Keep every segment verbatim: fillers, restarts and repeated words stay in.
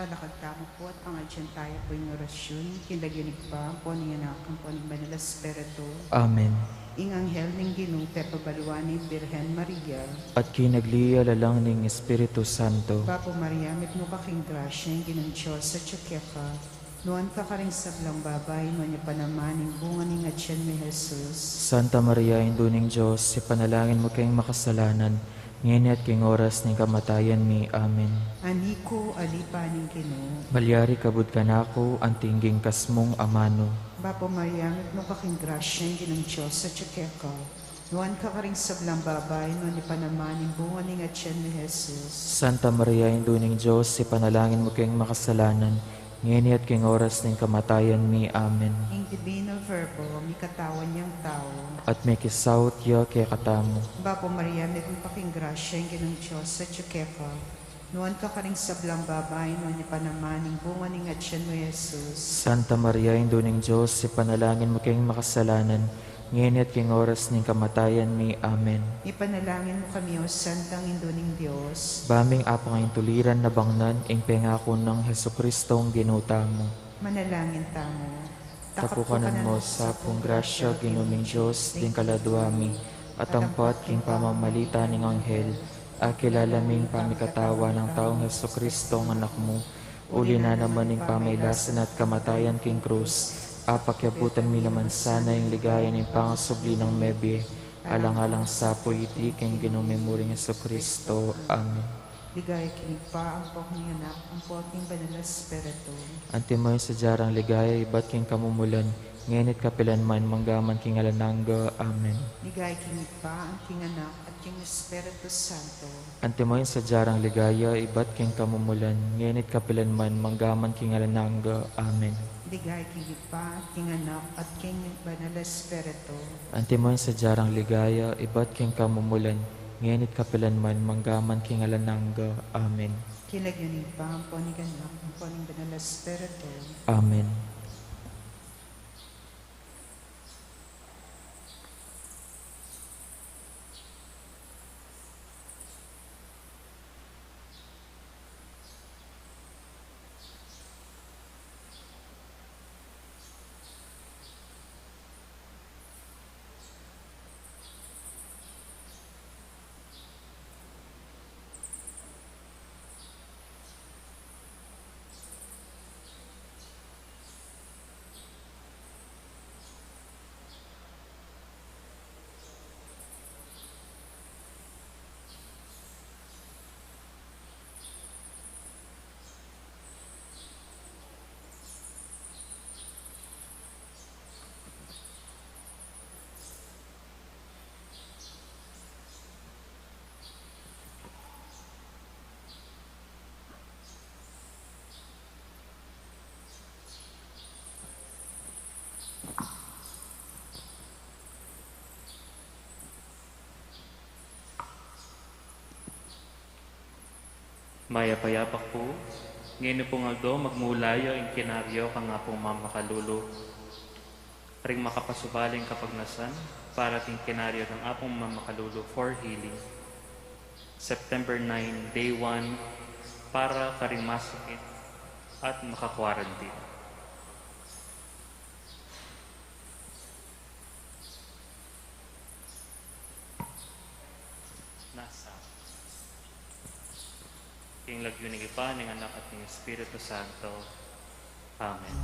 Lakad tamu pu at pangadyan taya pu ing orasyun, king lagyu ning Ibpa, ampo ning Anak, ampo ning Banal a Espiritu. Amen. Ing anghel ning Ginu pepabaluan ing Birhen Maria. At kinagli ya lalang ning Espiritu Santo. Bapu Maria, mipnu ka king grasya, ing Ginung Dios atyu keka. Nuan ka karing sablang babai, nuan ya pa naman ing bunga ning atyan mu, i Jesus. Santa Maria, Indu ning Dios, ipanalangin mu keng makasalanan, ngeni at king oras ning kamatayan mi. Amen. Ani ku, ali pa ning Ginu. Malyari kabud kanaku anting king kasmung amanu. Bapu Maria, mipnu ka king grasya, ing Ginung Dios atyu keka. Nuan ka karing sablang babai, nuan ya pa naman ing bunga ning atyan mu, i Jesus. Santa Maria, Indu ning Dios, ipanalangin mu keng makasalanan, ngeni at king oras ning kamatayan mi. Amen. Ing Divino Verbo, mikatawan yang tau. At mikisaut ya kekatamu. Bapu Maria, mipnu ka king grasya, ing Ginung Dios atyu keka. Nuan ka karing sablang babai, nuan ya pa naman ing bunga ning atyan mu, i Jesus. Santa Maria, Indu ning Dios, ipanalangin mu keng makasalanan, ngeni at king oras ning kamatayan mi. Amen. Ipanalangin mu kami, O Santang Indu ning Dios. Ba ming apang intuliran na bangnan ing pengaku nang Jesucristong Ginu tamu. Manalangin tamu. Tapukanan mu sa pung grasya, Ginu ming Dios, ding kaladua mi, at ampat king pamamalita ning anghel, akilala ming pamikatawan nang taung Jesucristong Anak mu, uli na naman ning pamailasan at kamatayan king krus, apakyabutan mi naman sana ing ligaya ning pangasubli nang mebie, alang-alang sa pu iti king Ginu mi muring Jesucristo. Amen. Ligaya king Ibpa, ampo king Anak, ampo king Banal a Espiritu. Antimo ing sadya rang ligaya ibat king kamumulan, ngeni't kapilan man, manggaman king alang angga. Amen. Ligaya king Ibpa, at king Anak, at king Espiritu Santo. Antimo ing sadya rang ligaya ibat king kamumulan, ngeni't kapilan man, manggaman king alang angga. Amen. Ligaya king Ibpa, at king Anak, at king Banal a Espiritu. Antimo ing sadya rang ligaya ibat king kamumulan, ngeni't kapilan man, manggaman king alang angga. Amen. King lagyu ning Ibpa, ampo ning Anak, ampo ning Banal a Espiritu. Amen. Mayap a yabak pu. Ngeni pung aldo, magmula ya ing Kinaryo kang Apung Mamakalulu. Ring makapasubaling kapagnasan para king Kinaryo kang Apung Mamakalulu for healing. September nine, day one, para karing masakit at maka-quarantine. Nasa. King lagyu ning Ibpa, ning Anak, at ning Espiritu Santo. Amen.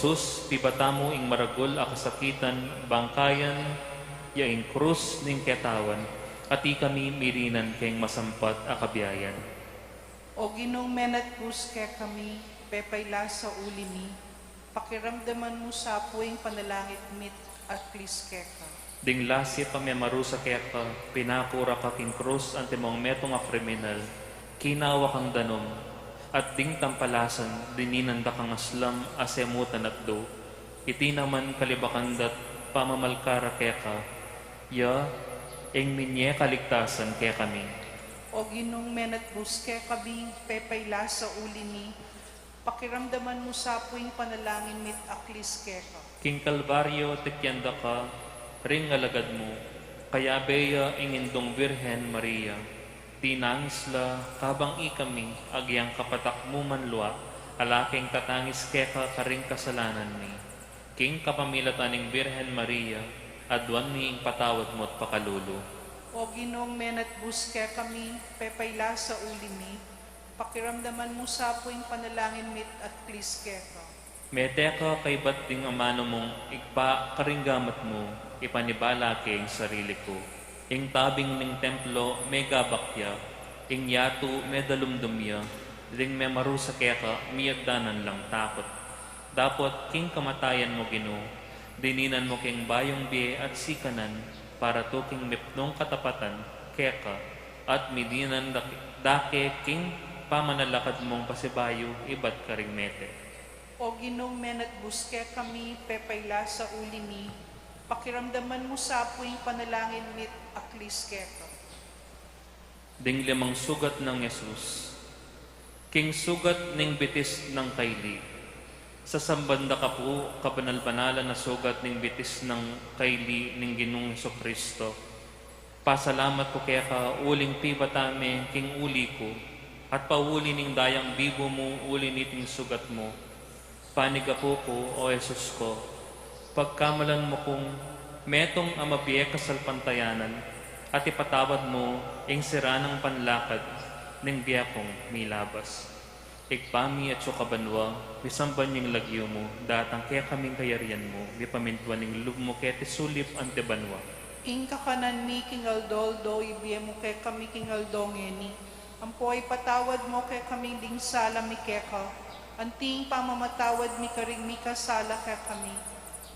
Jesus, pibata mu ing maragul a kasakitan, bangkayan ya ing krus ning ketawan, at ikami mirinan keng masampat a kabiayan. O Ginung menatbus kekami, pepailas a uli mi, pakiramdaman mu sa pu ing panalangin mit aklis keka. Ding lasi pamemarusa keka, pinakura ka king krus antimong metung a kriminal, kinawa kang danum, at ding tampalasan dininan da kang aslam a semutan at du. Iti naman kalibakan da't pamamalkara keka, ya ing minye kaligtasan kekami. O Ginung menatbus kekami, pepailas a uli mi, pakiramdaman mu sa pu ing panalangin mit aklis keka. King Kalbaryo, tikyan da ka ring alagad mu, kayabe ya ing Indung Birhen Maria. Dinangis la kabang ikami agyang kapatak mu man lua, ala keng tatangis keka karing kasalanan mi. King kapamilatan ning Birhen Maria, aduan mi ing patawad mu't pakalulu. O Ginung menatbus kekami, pepailas a uli mi, pakiramdaman mu sa pu ing panalangin mit aklis keka. Mete ka kaybat ding amanu mung Ibpa karing gamat mu, ipanibala ke ing sarili ku. Ing tabing ning templo megabak ya, ing yatu medalumdum ya, ding memarusa keka miyagdanan lang takut. Dapot king kamatayan mu, Ginu, dininan mu keng bayung bie at sikanan, para tuking mipnung katapatan keka, at midinan da-, da ke king pamanalakad mung pasibayu ibat karing mete. O Ginung menatbus kekami, pepailas a uli mi, pakiramdaman mu sa pu ing panalangin mit aklis keka. Ding limang sugat nang Jesus. King sugat ning bitis nang kaili. Sasamban da ka pu, kabanal-banalan a sugat ning bitis nang kaili ning Ginung Jesucristo. Pasalamat ku keka uling pibata me king uli ku, at pauli ning dayang bibu mu uli niting sugat mu. Panigapu ku, O Jesus ku, pagkamalan mu kung metung a mabie kasalpantayanan, at ipatawad mu ing sira nang panlakad ning bie kung milabas. Ibpa mi atsu ka banua, misamban ya ing lagyu mu, datang kekami ing kayarian mu, mipamintuan ing lub mu keti sulip anti banua. Ing kakanan mi king aldo-aldo ibie mu kekami king aldo ngeni, ampo ipatawad mu kekami ding sala mi keka, anti ing pamamatawad mi karing mikasala kekami.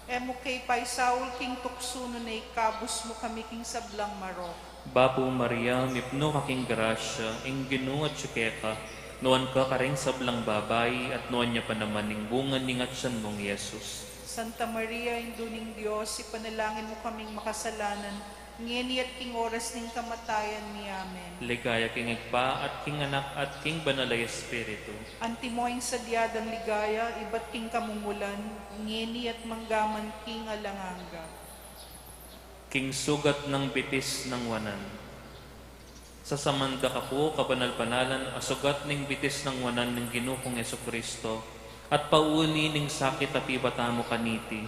E mu ke paisaul king tuksu, nune ikabus mu kami king sablang marok. Bapu Maria, mipnu ka king grasya, ing Ginu atsu keka, nuan ka karing sablang babai, at nuan ya pa naman ing bunga ning atsan mung Jesus. Santa Maria, Indu ning Dios, ipanalangin mu kaming makasalanan, ngeni at king oras ning kamatayan mi. Amen. Ligaya king Ibpa, at king Anak, at king Banal a Espiritu. Antimo ing sadya dang ligaya, ibat king kamumulan, ngeni at manggaman king alang angga. King sugat nang bitis nang wanan. Sasaman da ka pu, kabanal-banalan a sugat ning bitis nang wanan ning Ginu kung Jesucristo, at pauli ning sakit a pibata mu kaniti.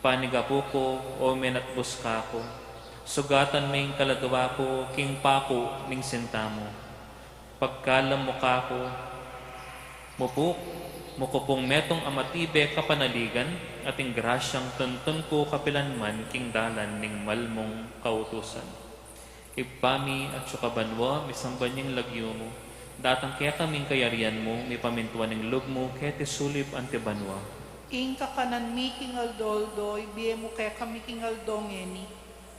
Panigapu ku, o menatbus kaku, sugatan me ing kaladua ku king paku ning sinta mu. Pagkalam mu kaku, mupu-, mu ku pung metung a matibe kapanaligan, at ing grasyang tuntun ku kapilan man king dalan ning mal mung kautusan. Ibpa mi, atsu ka banua, misamban ya ing lagyu mu, datang kekami ing kayarian mu, mipamintuan ing lub mu, keti sulip anti banua. Ing kakanan mi king aldo-aldo, ibie mu kekami king aldo ngeni,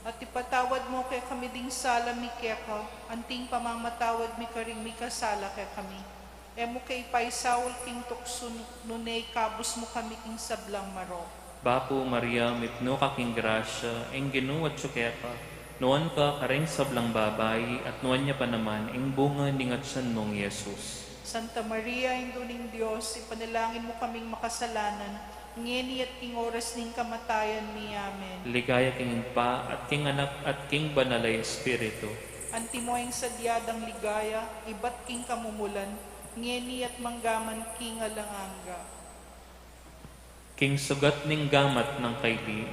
at ipatawad mu kekami ding sala mi keka, anti ing pamamatawad mi karing mikasala kekami. E mu ke ipaisaul king tuksu, nune ikabus mu kami king sablang marok. Bapu Maria, mipnu ka king grasya, ing Ginu atsu keka, nuan ka karing sablang babai, at nuan ya pa naman ing bunga ning atsan mung Jesus. Santa Maria, Indu ning Dios, ipanalangin mu kaming makasalanan, ngeni at king oras ning kamatayan mi. Amen. Ligaya king Ibpa, at king Anak, at king Banal a Espiritu. Antimo ing sadya dang ligaya, ibat king kamumulan, ngeni at manggaman king alang angga. King sugat ning gamat nang kaili.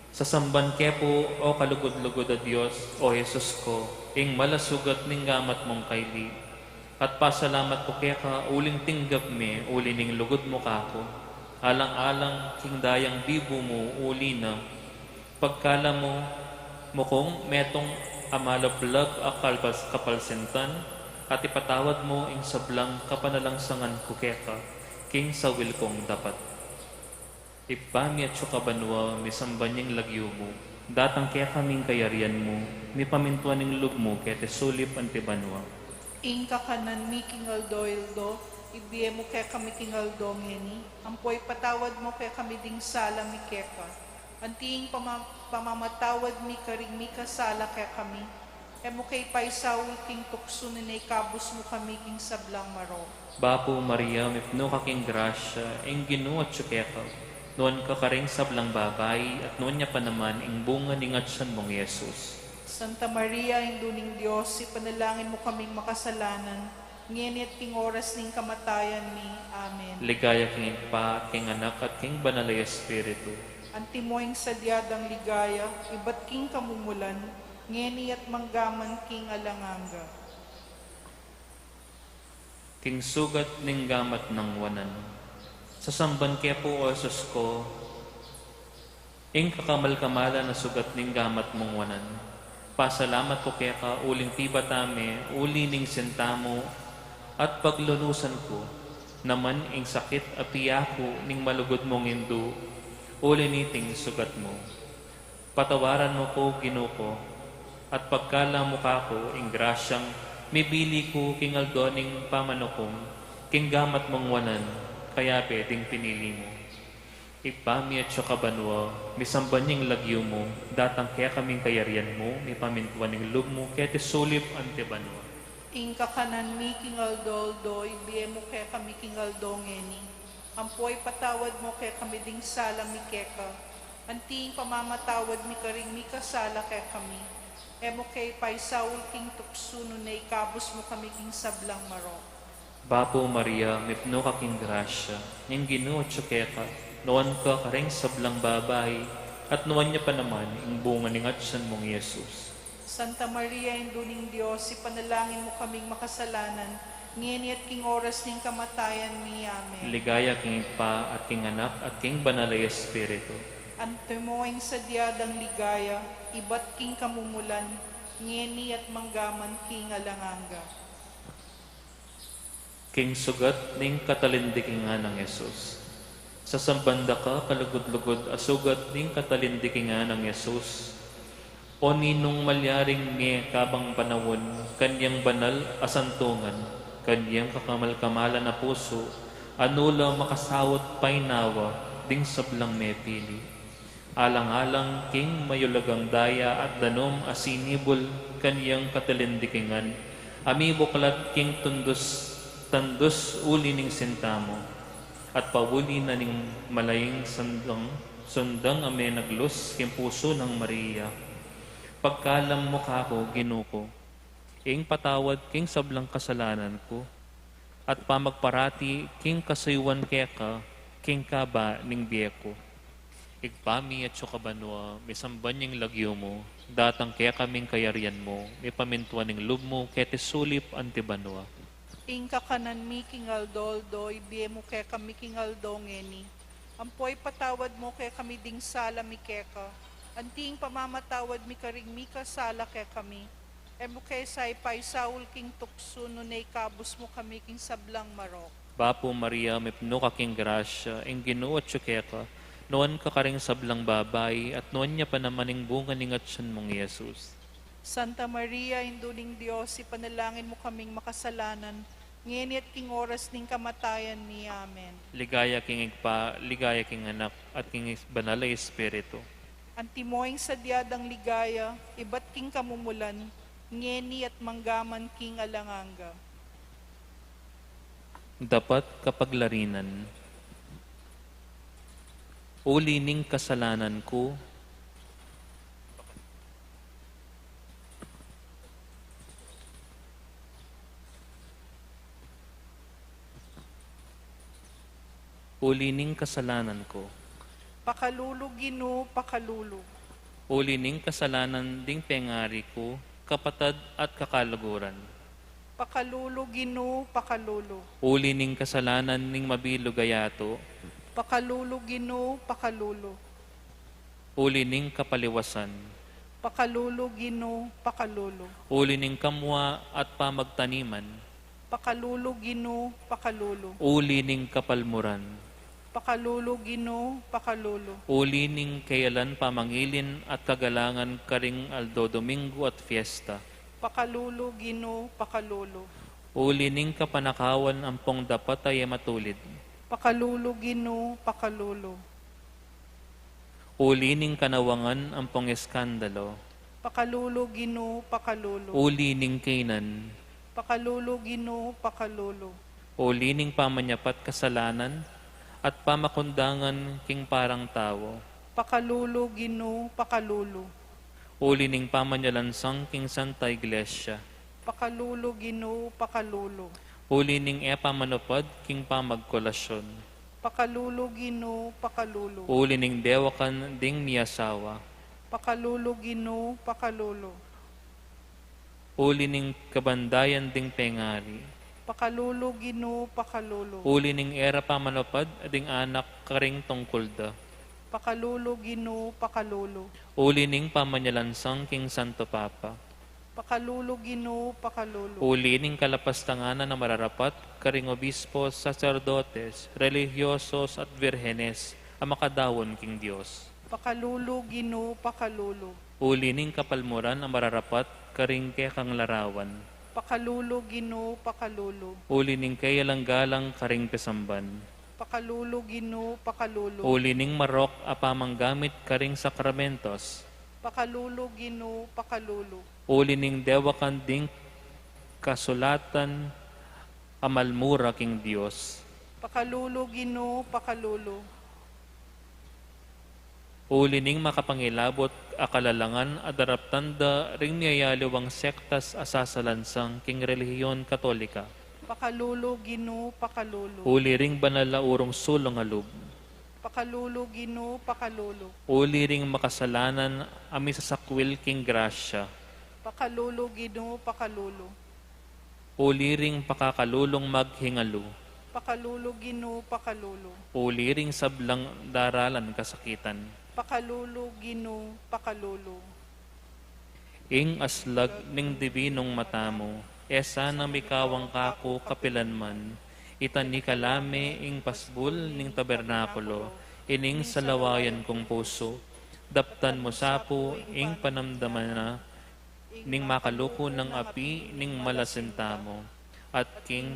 Sasamban ke pu, o kalugud-lugud a Dios, o Jesus ku, ing mal a sugat ning gamat mung kaili. At pasalamat ku keka uling tinggap me uli ning lugud mu kaku. Alang-alang king dayang bibu mu uli na, pagkalam mu kung metung a malablag a kalpas-, kapalsintan, at ipatawad mu ing sablang kapanalangsangan ku keka, king sawil kung dapat. Ibpa mi atsu ka banua, misamban ya ing lagyu mu, datang kekami ing kayarian mu, mipamintuan ing lub mu keti sulip anti banua. Ing kakanan mi king aldo-aldo, ibie mu kekami king aldo ngeni, ampo ipatawad mu kekami ding sala mi keka, anti ing pama-, pamamatawad mi karing mikasala kekami, e mu ke paisaul king tuksu, nune ikabus mu kami king sablang marok. Bapu Maria, mipnu ka king grasya, ing Ginu atsu keka, nuan ka karing sablang babai, at nuan ya pa naman ing bunga ning atsan mung Jesus. Santa Maria, Indu ning Dios, ipanalangin mu kaming makasalanan, ngeni at king oras ning kamatayan mi. Amen. Ligaya king Ibpa, king Anak, at king Banal a Espiritu. Antimo ing sadya dang ligaya, ibat king kamumulan, ngeni at manggaman king alang angga. King sugat ning gamat nang wanan. Sasamban ke pu, O Jesus ko, ing kakamal-kamalan a sugat ning gamat mung wanan. Pasalamat ku keka uling pibata me uli ning sinta mu, at paglunusan ku naman ing sakit a piyaku ning malugud mung Indu, uli niting sugat mu. Patawaran mu ku, Ginu ku, at pagkalam mu kaku ing grasyang mibili ku king aldo ning pamanukum king gamat mung wanan, kayabe ding pinili mu. Ibpa mi atsu ka banua, misamban ya ing lagyu mu, datang kekami ing kayarian mu, mipamintuan ing lub mu keti sulip anti banua. Ing kakanan mi king aldo-aldo, ibie mu kekami king aldo ngeni, ampo ipatawad mu kekami ding sala mi keka, anti ing pamamatawad mi karing mikasala kekami. E mu ke paisaul king tuksu, nune ikabus mu kami king sablang marok. Bapu Maria, mipnu ka king grasya, ing Ginu atsu keka, nuan ka karing sablang babai, at nuan ya pa naman ing bunga ning atsan mung Jesus. Santa Maria, Indu ning Dios, ipanalangin mu kaming makasalanan, ngeni at king oras ning kamatayan mi. Amen. Ligaya king Ibpa, at king Anak, at king Banal a Espiritu. Antimo ing sadya dang ligaya, ibat king kamumulan, ngeni at manggaman king alang angga. King sugat ning katalindikingan nang Jesus. Sasamban da ka kalugud-lugud a sugat ning katalindikingan nang Jesus. O ninung malyaring mie kabang panaun kanyang banal a santungan, kanyang kakamal-kamalan a pusu, a nu la makasaut painawa ding sablang mepili. Alang-alang king mayulagang daya at danum a sinibul kanyang katalindikingan, a mibuklat king tundus, tandus uli ning sinta mu, at pauli na ning malaying sundang, sundang a menaglus king pusu nang Maria. Pagkalam mu kaku, Ginu ku, ing patawad king sablang kasalanan ku, at pamagparati king kasuyuan keka king kaba ning bie ku. Ibpa mi atsu ka banua, misamban ya ing lagyu mu, datang kekami ing kayarian mu, mipamintuan ing lub mu keti sulip anti banua. Ing kakanan mi king aldo-aldo, ibie mu kekami king aldo ngeni, ampo ipatawad mu kekami ding sala mi keka, anti ing pamamatawad mi karing mikasala kekami. E mu ke sa ipaisaul king tuksu, nune ikabus mu kami king sablang marok. Bapu Maria, mipnu ka king grasya, ing Ginu atsu keka, nuan ka karing sablang babai, at nuan ya pa naman ing bunga ning atsan mung Jesus. Santa Maria, Indu ning Dios, ipanalangin mu kaming makasalanan, ngeni at king oras ning kamatayan mi. Amen. Ligaya king Ibpa, ligaya king Anak, at king Is-, Banal a Espiritu. Antimo ing sadya dang ligaya, ibat king kamumulan, ngeni at manggaman king alang angga. Dapat kapaglarinan. Uli ning kasalanan ku. Uli ning kasalanan ku. Pakalulu, Ginu, pakalulu. Uli ning kasalanan ding pengari ku, kapatad at kakaluguran. Pakalulu, Ginu, pakalulu. Uli ning kasalanan ning mabilug a yatu, Pakalulu, Ginu, pakalulu. Uli ning kapaliwasan. Pakalulu, Ginu, pakalulu. Uli ning kamua at pamagtaniman. Pakalulu, Ginu, pakalulu. Uli ning kapalmuran. Pakalulu, Ginu, pakalulu. Uli ning kayalan pamangilin at kagalangan karing aldo Domingo at fiesta. Pakalulu, Ginu, pakalulu. Uli ning kapanakawan ampong dapat a e matulid. Pakalulu, Ginu, pakalulu. Uli ning kanawangan ampong eskandalo. Pakalulu, Ginu, pakalulu. Uli ning kainan. Pakalulu, Ginu, pakalulu. Uli ning pamanyapat kasalanan at pamakundangan king parang tau. Pakalulu, Ginu, pakalulu. Uli ning pamanyalansang king Santa Iglesia. Pakalulu, Ginu, pakalulu. Uli ning e pamanupad king pamagkolasyon. Pakalulu, Ginu, pakalulu. Uli ning dewakan ding miasawa. Pakalulu, Ginu, pakalulu. Uli ning kabandayan ding pengari. Pakalulu, Ginu, pakalulu. Uli ning e ra pamanupad ding anak karing tungkul da. Pakalulu, Ginu, pakalulu. Uli ning pamanyalansang king Santo Papa. Pakalulu, Ginu, pakalulu. Uli ning kalapastangan a mararapat karing obispo, sacerdotes, religiosos, at virgenes a makadaun king Dios. Pakalulu, Ginu, pakalulu. Uli ning kapalmuran a mararapat karing kekang larawan. Pakalulu, Ginu, pakalulu. Uli ning kayalang galang karing pisamban. Pakalulu, Ginu, pakalulu. Uli ning marok a pamanggamit karing sakramentos. Pakalulu, Ginu, pakalulu. Uli ning dewakan ding kasulatan a malmura king Dios. Pakalulu, Ginu, pakalulu. Uli ning makapangilabot a kalalangan a daraptan da ring miyayaliwang sektas a sasalansang king relihiyon Katolika. Pakalulu, Ginu, pakalulu. Uli ring banal a urong sulung a lub. Pakalulu, Ginu, pakalulu. Uli ring makasalanan a misasakwil king grasya. Pakalulu, Ginu, pakalulu. Uli ring pakakalulung maghingalu. Pakalulu, Ginu, pakalulu. Uli ring sablang daralan kasakitan. Pakalulu, Ginu, pakalulu. Ing aslag ning dibinung mata mu, e sana mikawang kaku kapilanman. Itani ka la me ing pasbul ning tabernakulo, ining salawayan kung pusu. Daptan mu sa pu ing panamdaman na ning makaluku nang api ning malasin tamu, at king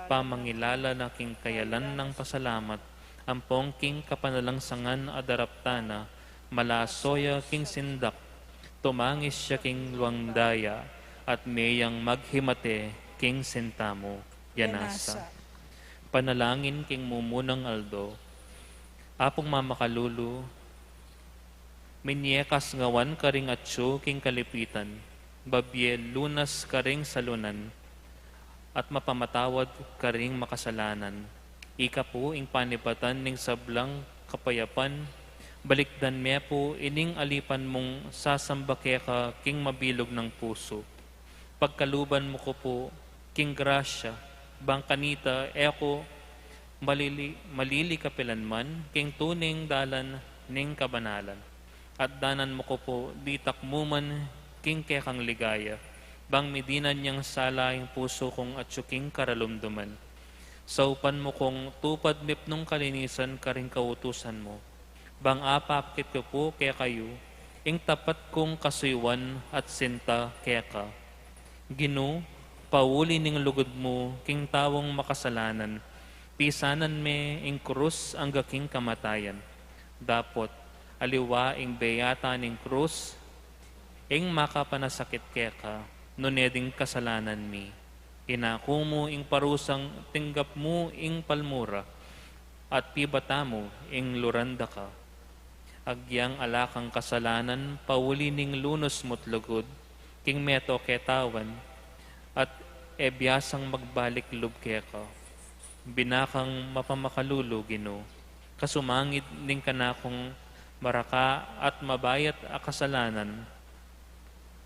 pamangilala na king kayalan nang pasalamat, ampong king kapanalangsangan a daraptan na, malaso ya king sindak, tumangis ya king luang daya, at meyang maghimate king sinta mu. Yanasa. Panalangin king mumunang aldo. Apung mamakalulu, minyekas ngwan karing atyu king kalipitan, babie lunas karing salunan, at mapamatawad karing makasalanan. Ika pu ing panibatan ning sablang kapayapan, balikdan me pu ining alipan mung sasamba keka king mabilug nang pusu. Pagkaluban mu ku pu king grasya, bang kanita e ku malili-, malili kapilanman king tuning dalan ning kabanalan. At danan mu ku pu ditak mu man king kekang ligaya, bang midinan yang sala ing pusu kung atyu king karalumduman. Saupan mu kung tupad mipnung kalinisan karing kautusan mu. Bang apakit ku pu kekayu ing tapat kung kasuyuan at sinta keka. Ginu, pauli ning lugud mu king taung makasalanan, pisanan me ing krus angga king kamatayan. Dapot, aliwa ing beyata ning krus, ing makapanasakit keka, nune ding kasalanan mi. Inaku mu ing parusang tinggap mu ing palmura, at pibata mu ing luranda ka. Agyang ala kang kasalanan, pauli ning lunus mu't lugud, king meto ketawan, at e biasang magbalik lub keka. Binakang mapamakalulu, Ginu, kasumangid ning kanakung maraka at mabayat a kasalanan,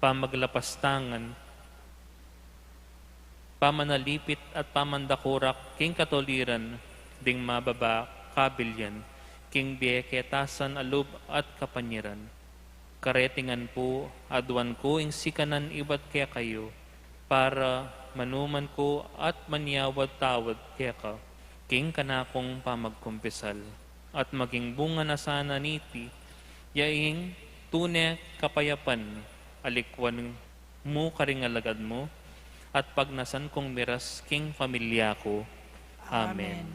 pamaglapastangan, pamanalipit at pamandakurak king katuliran ding mababa kabilian, king bie ketasan a lub at kapanyaran. Kareti ngan pu, aduan ku ing sikanan ibat kekayu, para manuman ku at manyawad tawad keka, king kanakung pamagkumpisal. At maging bunga na sana niti, ya ing tune kapayapan, a likwan mu karing alagad mu, at pagnasan kung miras king pamilya ku. Amen. Amen.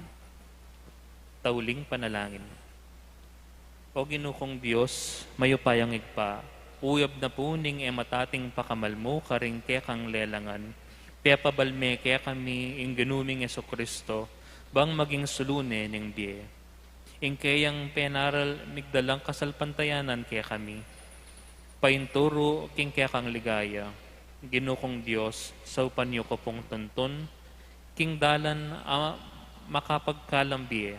Tauling panalangin. O Ginu kung Dios, mayupayang Ibpa, uyab na pu ning e matating pakamal mu karing kekang lelangan, pepabal me kekami ing Ginu ming Jesucristo, bang maging sulu ne ning bie. Ing keyang penaral migdalang kasalpantayanan kekami. Painturu king kekang ligaya, Ginu kung Dios, saupan yu ku pung tuntun, king dalan a makapagkalam bie,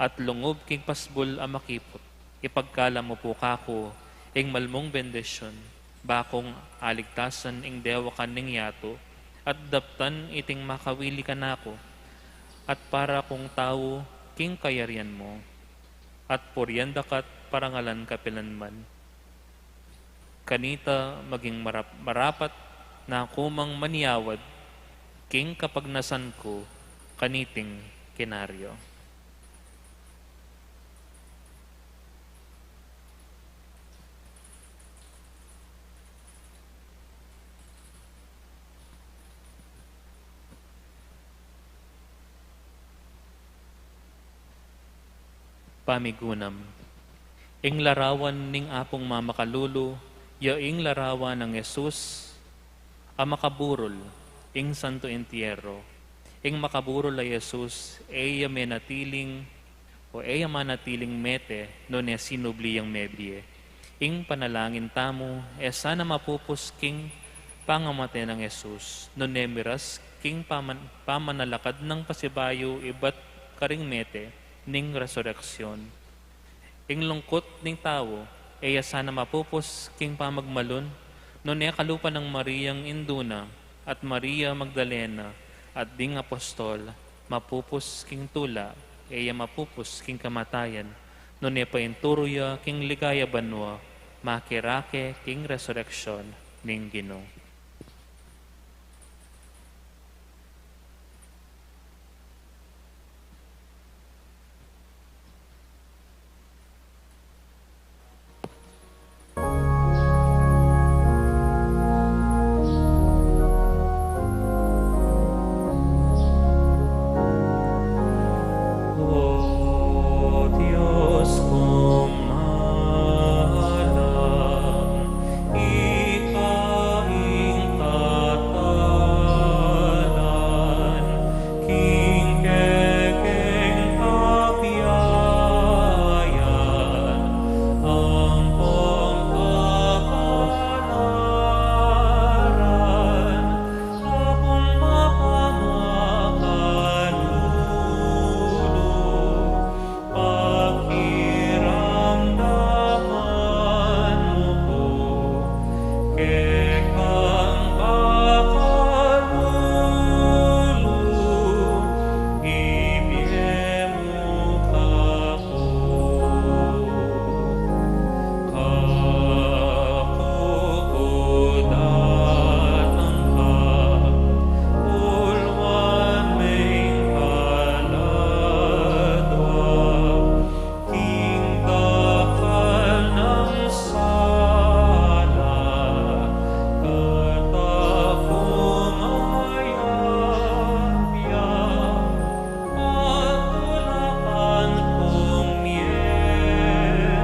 at lungub king pasbul a makiput. Ipagkalam mu pu kaku ing malmung bendisyun, bakung aligtasan ing dewakan ning yatu, at daptan iting makawili kanaku, at para kung tau king kayarian mu, at purian daka't parangalan kapilanman. Kanita maging marap-, marapat na ku mang manyawad king kapagnasan ku kaniting kinaryo. Pamigunam. Ing larawan ning Apung Mamakalulu, ya ing larawan nang Jesus a makaburul ing Santo Entierro. Ing makaburul a Jesus, e ya menatiling o e ya manatiling mete, nune sinubli yang mebie. Ing panalangin tamu, e sana mapupus king pangamate nang Jesus, nune miras king paman-, pamanalakad nang pasibayu ibat karing mete ning resureksyon. Ing lungkut ning tau, e ya sana mapupus king pamagmalun, nune kalupa nang Mariang indu na, at Maria Magdalena, at ding apostol, mapupus king tula, e ya mapupus king kamatayan, nune painturu ya king ligaya banua, makirake king resureksyon ning Ginu. O Dios kung maalam, ika ing tatalan, king kekeng kapiayan, ampong kapalaran, Apung Mapamakalulu, pakiramdaman mu ku, kekang bakalulu, ibie mu kaku. Kaku ku datang ka, uluan meng kaladwa, king dakal nang sala, kata kung ayap ya, matulakan kung mienuan,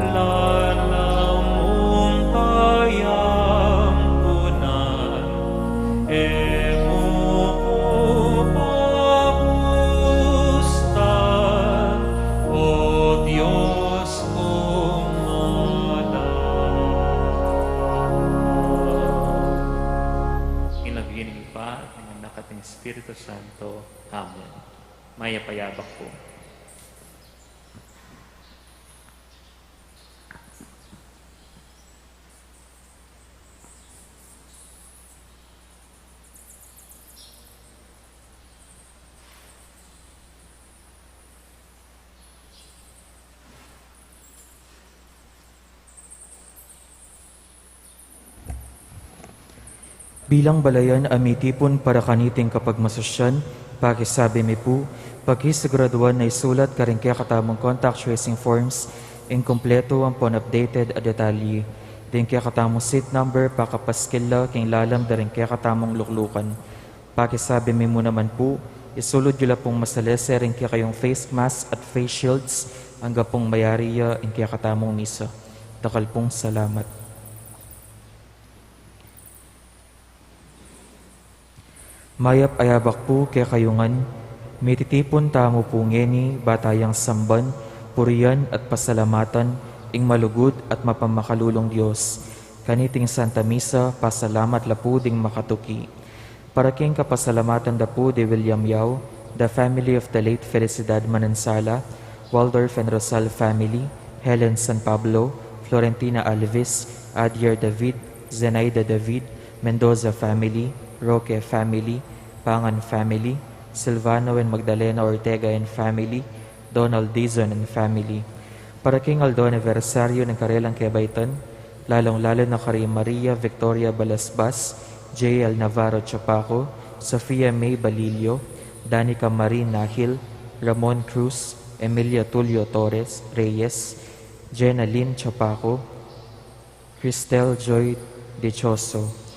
lalamung kayampunan, e mu ku pabustan, O Dios kung maalam. King lagyu ning Ibpa, at ning Anak, at ning Espiritu Santo. Amen. Mayap a yabak pu. Bilang balayan a mitipun para kaniting kapagmasusyan, pakisabi mi pu, pakisiguraduan na isulat karing kekatamung contact tracing forms ing kumpletu ampon updated a detalye, ding kekatamung seat number pakapaskil la king lalam da ring kekatamung luklukan. Pakisabi mi mu naman pu, isulud yu la pung masalese ring kekayung face mask at face shields angga pung mayari ya ing kekatamung misa. Dakal pung salamat. Mayap a yabak pu kekayu ngan, mititipun tamu pu ngeni ba tayang samban, purian at pasalamatan ing malugud at mapamakalulung Dios. Kaniting Santa Misa, pasalamat la pu ding makatuki. Para king kapasalamatan da pu di William Yao, the family of the late Felicidad Manansala, Waldorf and Rosal family, Helen San Pablo, Florentina Alves, Adier David, Zenaida David, Mendoza family, Roque family, Pangan family, Silvano and Magdalena Ortega and family, Donald Dizon and family. Para king aldo anibersaryu ning karelang kebaitan, lalung-lalu na kari Maria Victoria Balasbas, J L Navarro Chapaco, Sofia May Balillo, Danica Marie Nahil, Ramon Cruz, Emilia Tulio Torres Reyes, Jenna Lynn Chapaco, Cristel Joy Dichoso.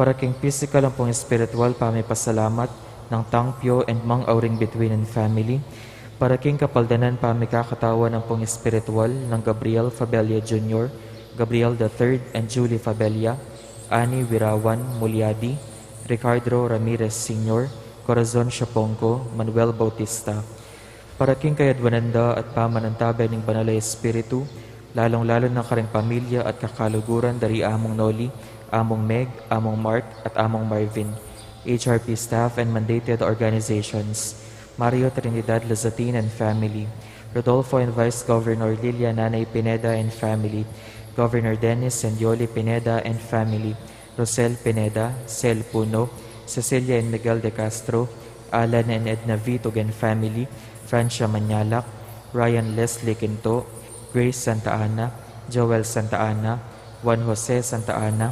Para king pisikal ampong espiritual pamipasalamat nang Tangpio and Mang Auring Bituin and family. Para king kapaldanan pamikakatawan ampong espiritual nang Gabriel Fabella Junior, Gabriel the third and Julie Fabella, Annie Wirawan Mulyadi, Ricardo Ramirez Senior, Corazon Siaponco, Manuel Bautista. Para king kayadwanan da at pamanantabe ning Banal a Espiritu, lalung-lalu na karing pamilya at kakaluguran da ri Among Noli, Among Meg, Among Mark, at Among Marvin, H R P staff and mandated organizations, Mario Trinidad Lazatin and family, Rodolfo and Vice Governor Lilia Nanay Pineda and family, Governor Dennis and Yoli Pineda and family, Rosel Pineda, Sel Puno, Cecilia and Miguel de Castro, Alan and Edna Vitug and family, Francia Mañalac, Ryan Leslie Quinto, Grace Santa Ana, Joel Santa Ana, Juan Jose Santa Ana,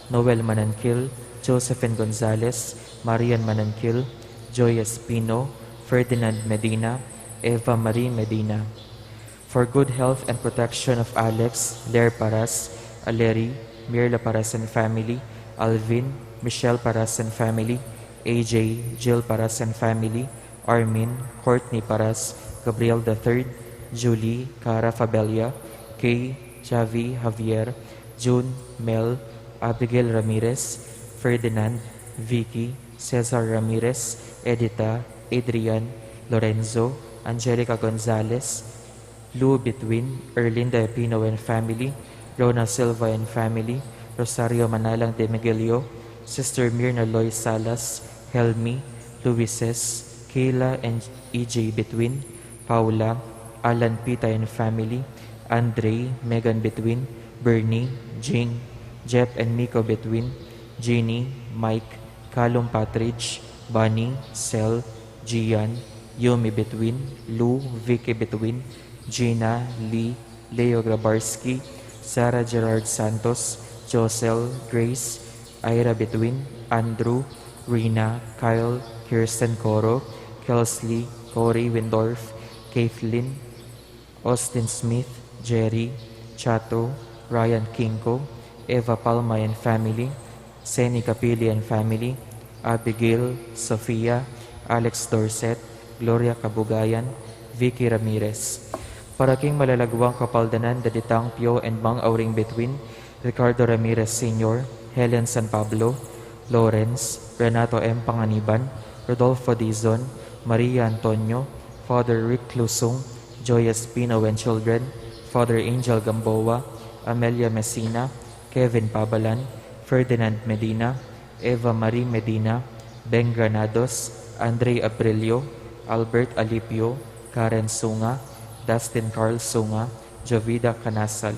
Noel Mananquil, Josephine Gonzalez, Marian Mananquil, Joy Espino, Ferdinand Medina, Eva Marie Medina. For good health and protection of Alex, Ler Paras, Aleri, Mirla Paras and family, Alvin, Michelle Paras and family, A J, Jill Paras and family, Armin, Courtney Paras, Gabriel the third, Julie, Cara Fabella, Kay, Javi, Javier, June, Mel, Abigail Ramirez, Ferdinand, Vicky, Cesar Ramirez, Edita, Adrian, Lorenzo, Angelica Gonzalez, Lou Between, Erlinda Epino and family, Rona Silva and family, Rosario Manalang de Miguelio, Sister Mirna Loy Salas, Helmi, Luises, Kayla and E J Between, Paula, Alan Pita and family, Andre, Megan Between, Bernie, Jing, Jep and Miko Between, Jeannie, Mike, Calum Patridge, Bunny, Sel, Gian, Yumi Between, Lou, Vicky Between, Gina, Lee, Leo Grabarski, Sarah Gerard Santos, Josel, Grace, Ira Between, Andrew, Rina, Kyle, Kirsten Coro, Kelsley, Corey Windorf, Kathleen, Austin Smith, Jerry, Chato, Ryan Kinko, Eva Palma and family, Seni Capili and family, Abigail, Sofia, Alex Dorset, Gloria Kabugayan, Vicky Ramirez. Para king malalagwang kapaldanan da Ditang Pio and Mang Auring Between, Ricardo Ramirez Senior, Helen San Pablo, Lawrence, Renato M. Panganiban, Rodolfo Dizon, Maria Antonio, Father Rick Clusung, Joy Espino and children, Father Angel Gamboa, Amelia Messina, Kevin Pabalan, Ferdinand Medina, Eva Marie Medina, Beng Granados, Andre Abrilio, Albert Alipio, Karen Sunga, Dustin Carl Sunga, Jovida Canasal.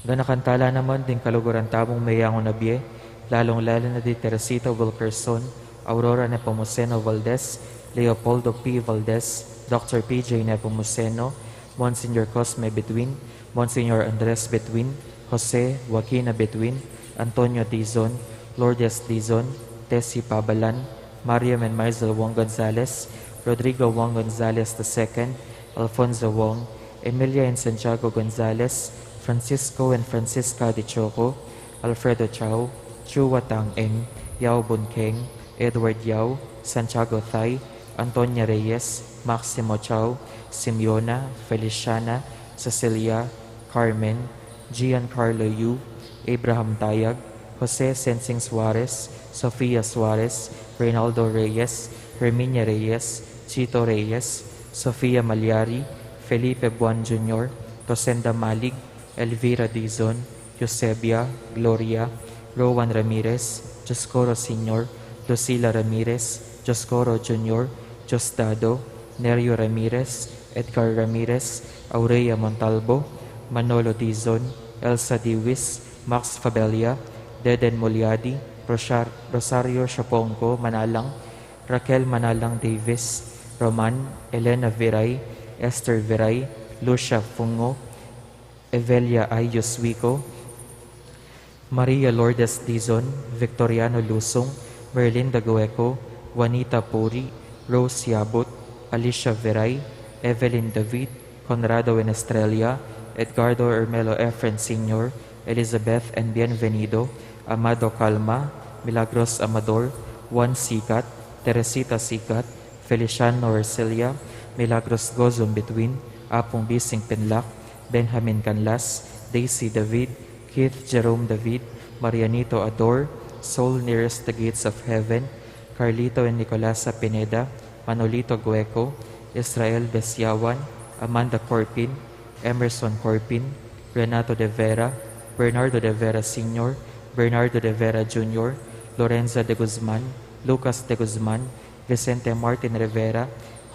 Ganakan tala naman ding kaluguran tamung meyangu na bie, lalung-lalu na di Teresita Wilkerson, Aurora Nepomuceno Valdez, Leopoldo P. Valdez, Doctor P J Nepomuceno, Monsignor Cosme Between, Monsignor Andres Between, Jose Joaquina Between, Antonio Dizon, Lourdes Dizon, Tessie Pabalan, Mariam and Maisel Wong Gonzalez, Rodrigo Wong Gonzalez the second, Alfonso Wong, Emilia and Santiago Gonzalez, Francisco and Francisca de Choco, Alfredo Chao, Chua Tang Eng, Yao Bun Keng, Edward Yao, Santiago Thai, Antonia Reyes, Maximo Chao, Simeona, Feliciana, Cecilia, Carmen, Giancarlo Yu, Abraham Tayag, Jose Sensing Suarez, Sofia Suarez, Reynaldo Reyes, Herminia Reyes, Chito Reyes, Sofia Malyari, Felipe Buan Junior, Rosenda Malig, Elvira Dizon, Eusebia, Gloria, Rowan Ramirez, Dioscoro Senior, Lucila Ramirez, Dioscoro Junior, Diosdado, Nerio Ramirez, Edgar Ramirez, Aurea Montalbo, Manolo Dizon, Elsa Diwis, Max Fabella, Deden Muliadi, Rosar-, Rosario Siopongco Manalang, Raquel Manalang Davis, Roman, Elena Viray, Esther Viray, Lucia Fungo, Evelia Ayos Wico, Maria Lourdes Dizon, Victoriano Lusung, Merlinda Gueco, Juanita Puri, Rose Yabut, Alicia Viray, Evelyn David, Conrado and Estrella, Edgardo Ermelo Efren Senior, Elizabeth and Bienvenido, Amado Calma, Milagros Amador, Juan Sigat, Teresita Sigat, Feliciano Ercilia, Milagros Gozum Between, Apung Bising Pinlac, Benjamin Canlas, Daisy David, Keith Jerome David, Marianito Ador, Soul Nearest the Gates of Heaven, Carlito and Nicolasa Pineda, Manolito Gueco, Israel Besiawan, Amanda Corpin, Emerson Corpin, Renato de Vera, Bernardo de Vera Senior, Bernardo de Vera Junior, Lorenza de Guzman, Lucas de Guzman, Vicente Martin Rivera,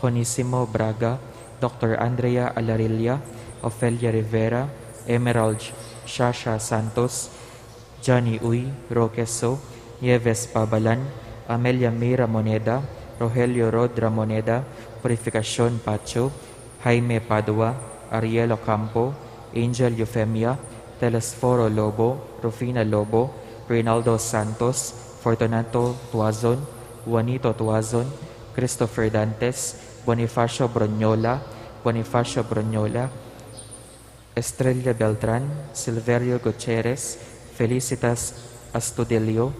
Honisimo Braga, Doctor Andrea Alarilla, Ofelia Rivera, Emerald Shasha Santos, Johnny Uy, Roque So, Nieves Pabalan, Amelia May Ramoneda, Rogelio Rod Ramoneda, Purificacion Pacho, Jaime Padua, Ariel Ocampo, Angel Eufemia, Telesforo Lobo, Rufina Lobo, Reynaldo Santos, Fortunato Tuazon, Juanito Tuazon, Christopher Dantes, Bonifacio Bronyola, Bonifacio Bronyola, Estrella Beltran, Silverio Gutierrez, Felicitas Astudillo,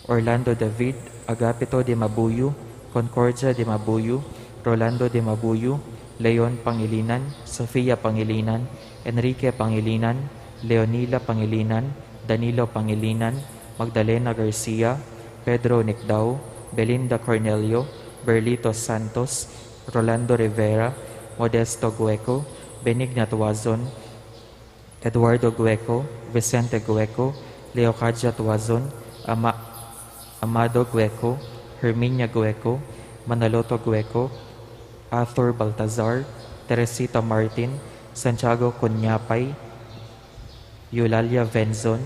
Orlando David, Agapito de Mabuyu, Concordia de Mabuyu, Rolando de Mabuyu, Leon Pangilinan, Sofia Pangilinan, Enrique Pangilinan, Leonila Pangilinan, Danilo Pangilinan, Magdalena Garcia, Pedro Nicdao, Belinda Cornelio, Berlito Santos, Rolando Rivera, Modesto Gueco, Benigna Tuazon, Eduardo Gueco, Vicente Gueco, Leocadia Tuazon, Ama-, Amado Gueco, Herminia Gueco, Manaloto Gueco, Arthur Baltazar, Teresita Martin, Santiago Cuñapay, Eulalia Venzon,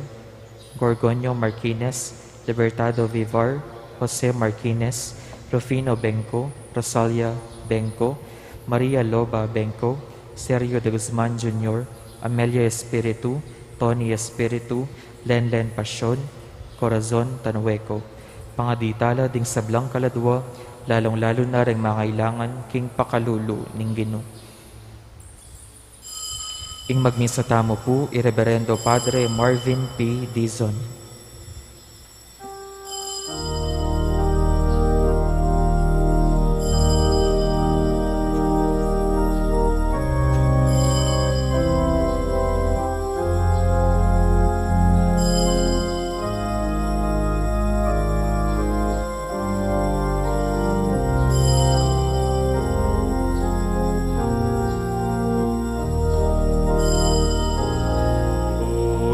Gorgonio Marquines, Libertado Vivar, Jose Marquines, Rufino Benco, Rosalia Benco, Maria Loba Benco, Sergio de Guzman Junior, Amelia Espiritu, Tony Espiritu, Lenlen Pasion, Corazon Tanueco. Pangaditala ding sablang kaladua, lalung-lalu na ring mangailangan king pakalulu ning Ginu. Ing magmisa tamu pu i Reberendo Padre Marvin P. Dizon.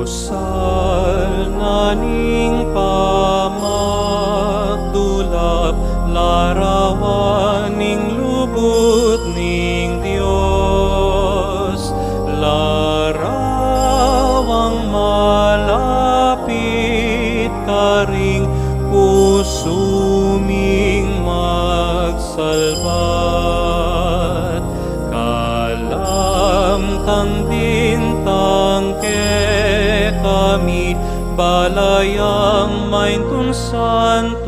Busal na ning pamagdulap, larawan ning lugud ning Dios, larawang malapit karing pusu ming magsalbat. Kalamtan bintang kekami, Pala yang maintun santungan,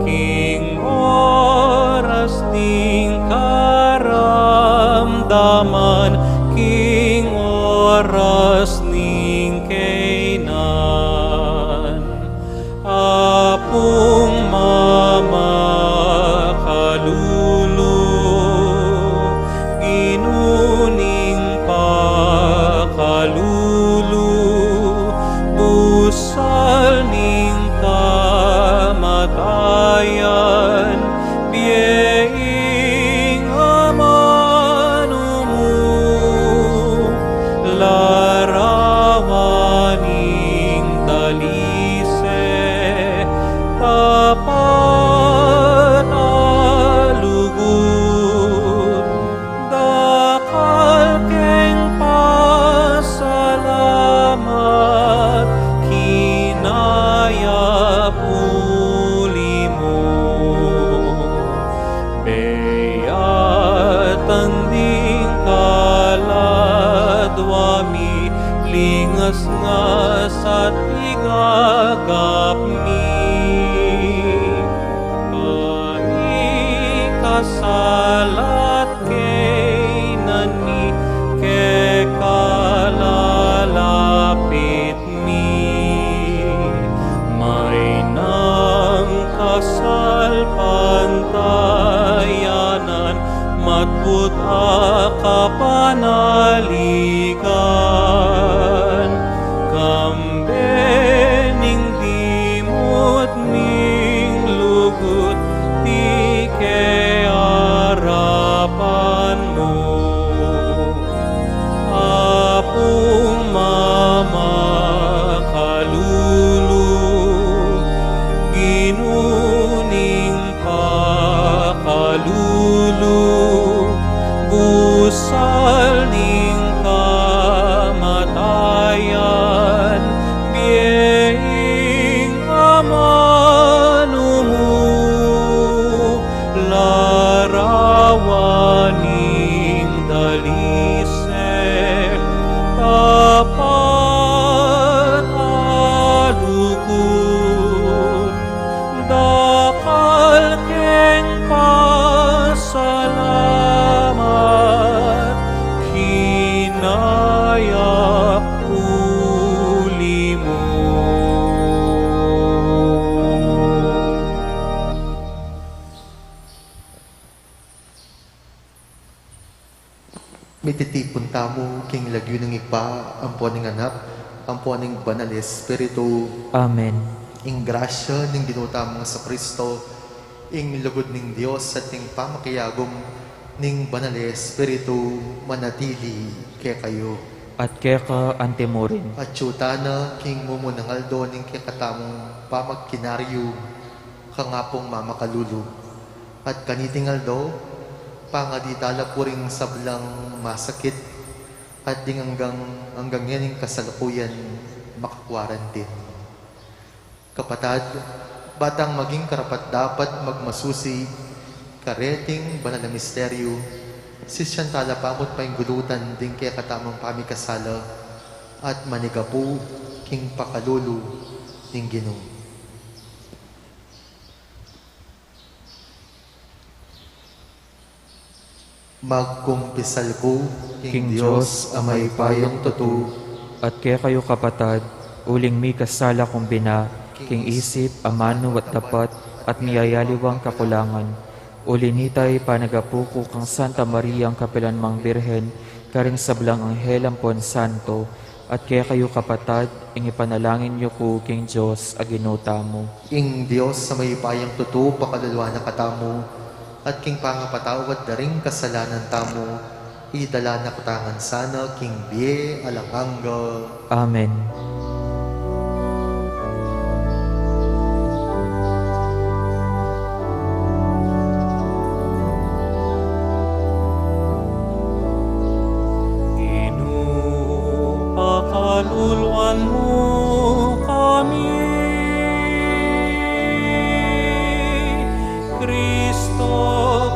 king oras ning karamdaman, king oras ning kainan. Apung mamakalulu, Ginu ning pakalulu, busal ning kamatayan, bie ing amanu mu, larawan ning talise, tapat a lugud, dakal keng pasalamat, kinaya puli mu. Beyat ding kaladwa mi, lingas ngas at pigagap mi. Pamikasalat kainan mi, keka lalapit mi, maynang kasalpantayanan, matbut a kapanaligan, kambe ning dimut ming lugud, ti ke arapan mu. Apung mamakalulu, Ginu ning pakalulu, busal ning kamatayan, bie ing amanu mu, larawan ning dalise, tapat a lugud, dakal keng pasalamat, kinaya puli mu. Mititipun tamu king lagyu ning Ibpa, ampo ning Anak, ampo ning Banal Espiritu. Amen. Ing grasya ning Ginu tamung Jesucristo, ing lugud ning Dios, at ing pamakiyagum ning Banal Espiritu manatili kekayu. At keka antimurin. At atsu tana king mumunang aldo ning kekatamung pamagkinaryu kang Apung mamakalulu. At kaniting aldo, pangadi tala pu ring sablang masakit, at ding anggang, anggang ngening kasalukuyan makakwarantin. Kapatad, ba tang maging karapat-dapat magmasusi kareting banal a misteryu, sisian tala pa mu't painggulutan ding kekatamung pamikasala, at manigapu king pakalulu ning Ginu. Magkumpisal ku king Dios a mayupayang tutu, at kekayu kapatad, uling mikasala kung bina, king isip, amanu at dapat, at miyayaliwang kakulangan. Uli nita, ipanagapu ku kang Santa Mariang kapilanmang Birhen, karing sablang anghel ampon santo, at kekayu kapatad, ing ipanalangin yu ku king Dios a Ginu tamu. Ing Dios a mayupayang tutu pakaluluan na katamu, at king pangapatawad da ring kasalanan tamu, idala na katamu ngan sana king bie alang angga. Amen. Ginu, pakaluluan mu kami. Kristo,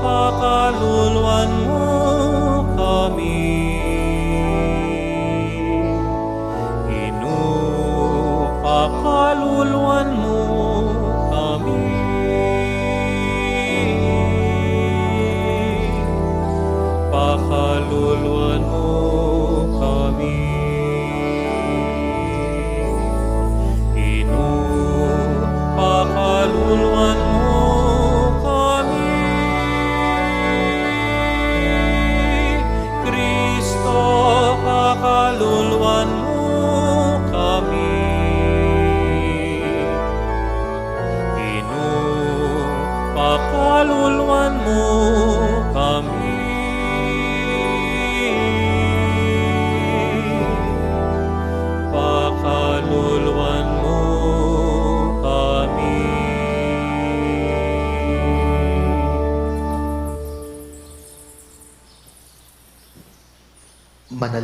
pakaluluan mu kami.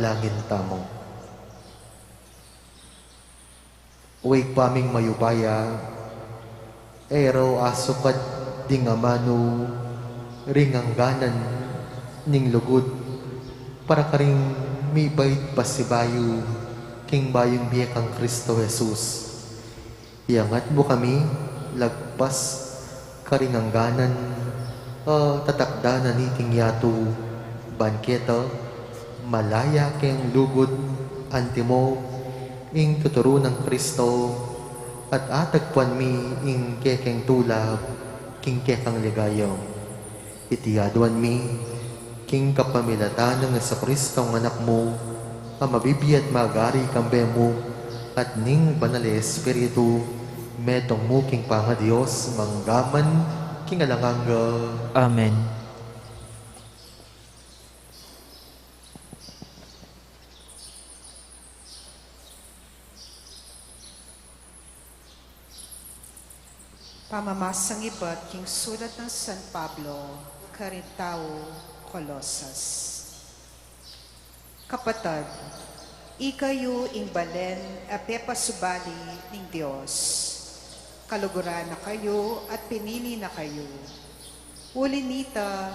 Manalangin tamu. O Ibpa ming mayupaya, e ro asukad ding amanu ring angganan ning lugud para karing mibait pasibayu king bayung bie kang Kristo Jesus. Iangat mu kami lagpas karing angganan a tatakdan na niting yatu, ban keta malaya keng lugud antimo ing tuturu nang Kristo, at atagpuan mi ing kekeng tula king kekang ligaya. Iti aduan mi king kapamilatan nang Jesucristo a Anak mu, a mabibie at magari kambe mu at ning Banal a Espiritu, metung mu king pangaDios, mangga man king alang angga. Amen. Pamamasang ibat king sulat nang San Pablo karing taga Colosas. Kapatad, ikayu ing balen a pepasubali ning Dios. Kaluguran na kayu at pinili na kayu. Uli nita,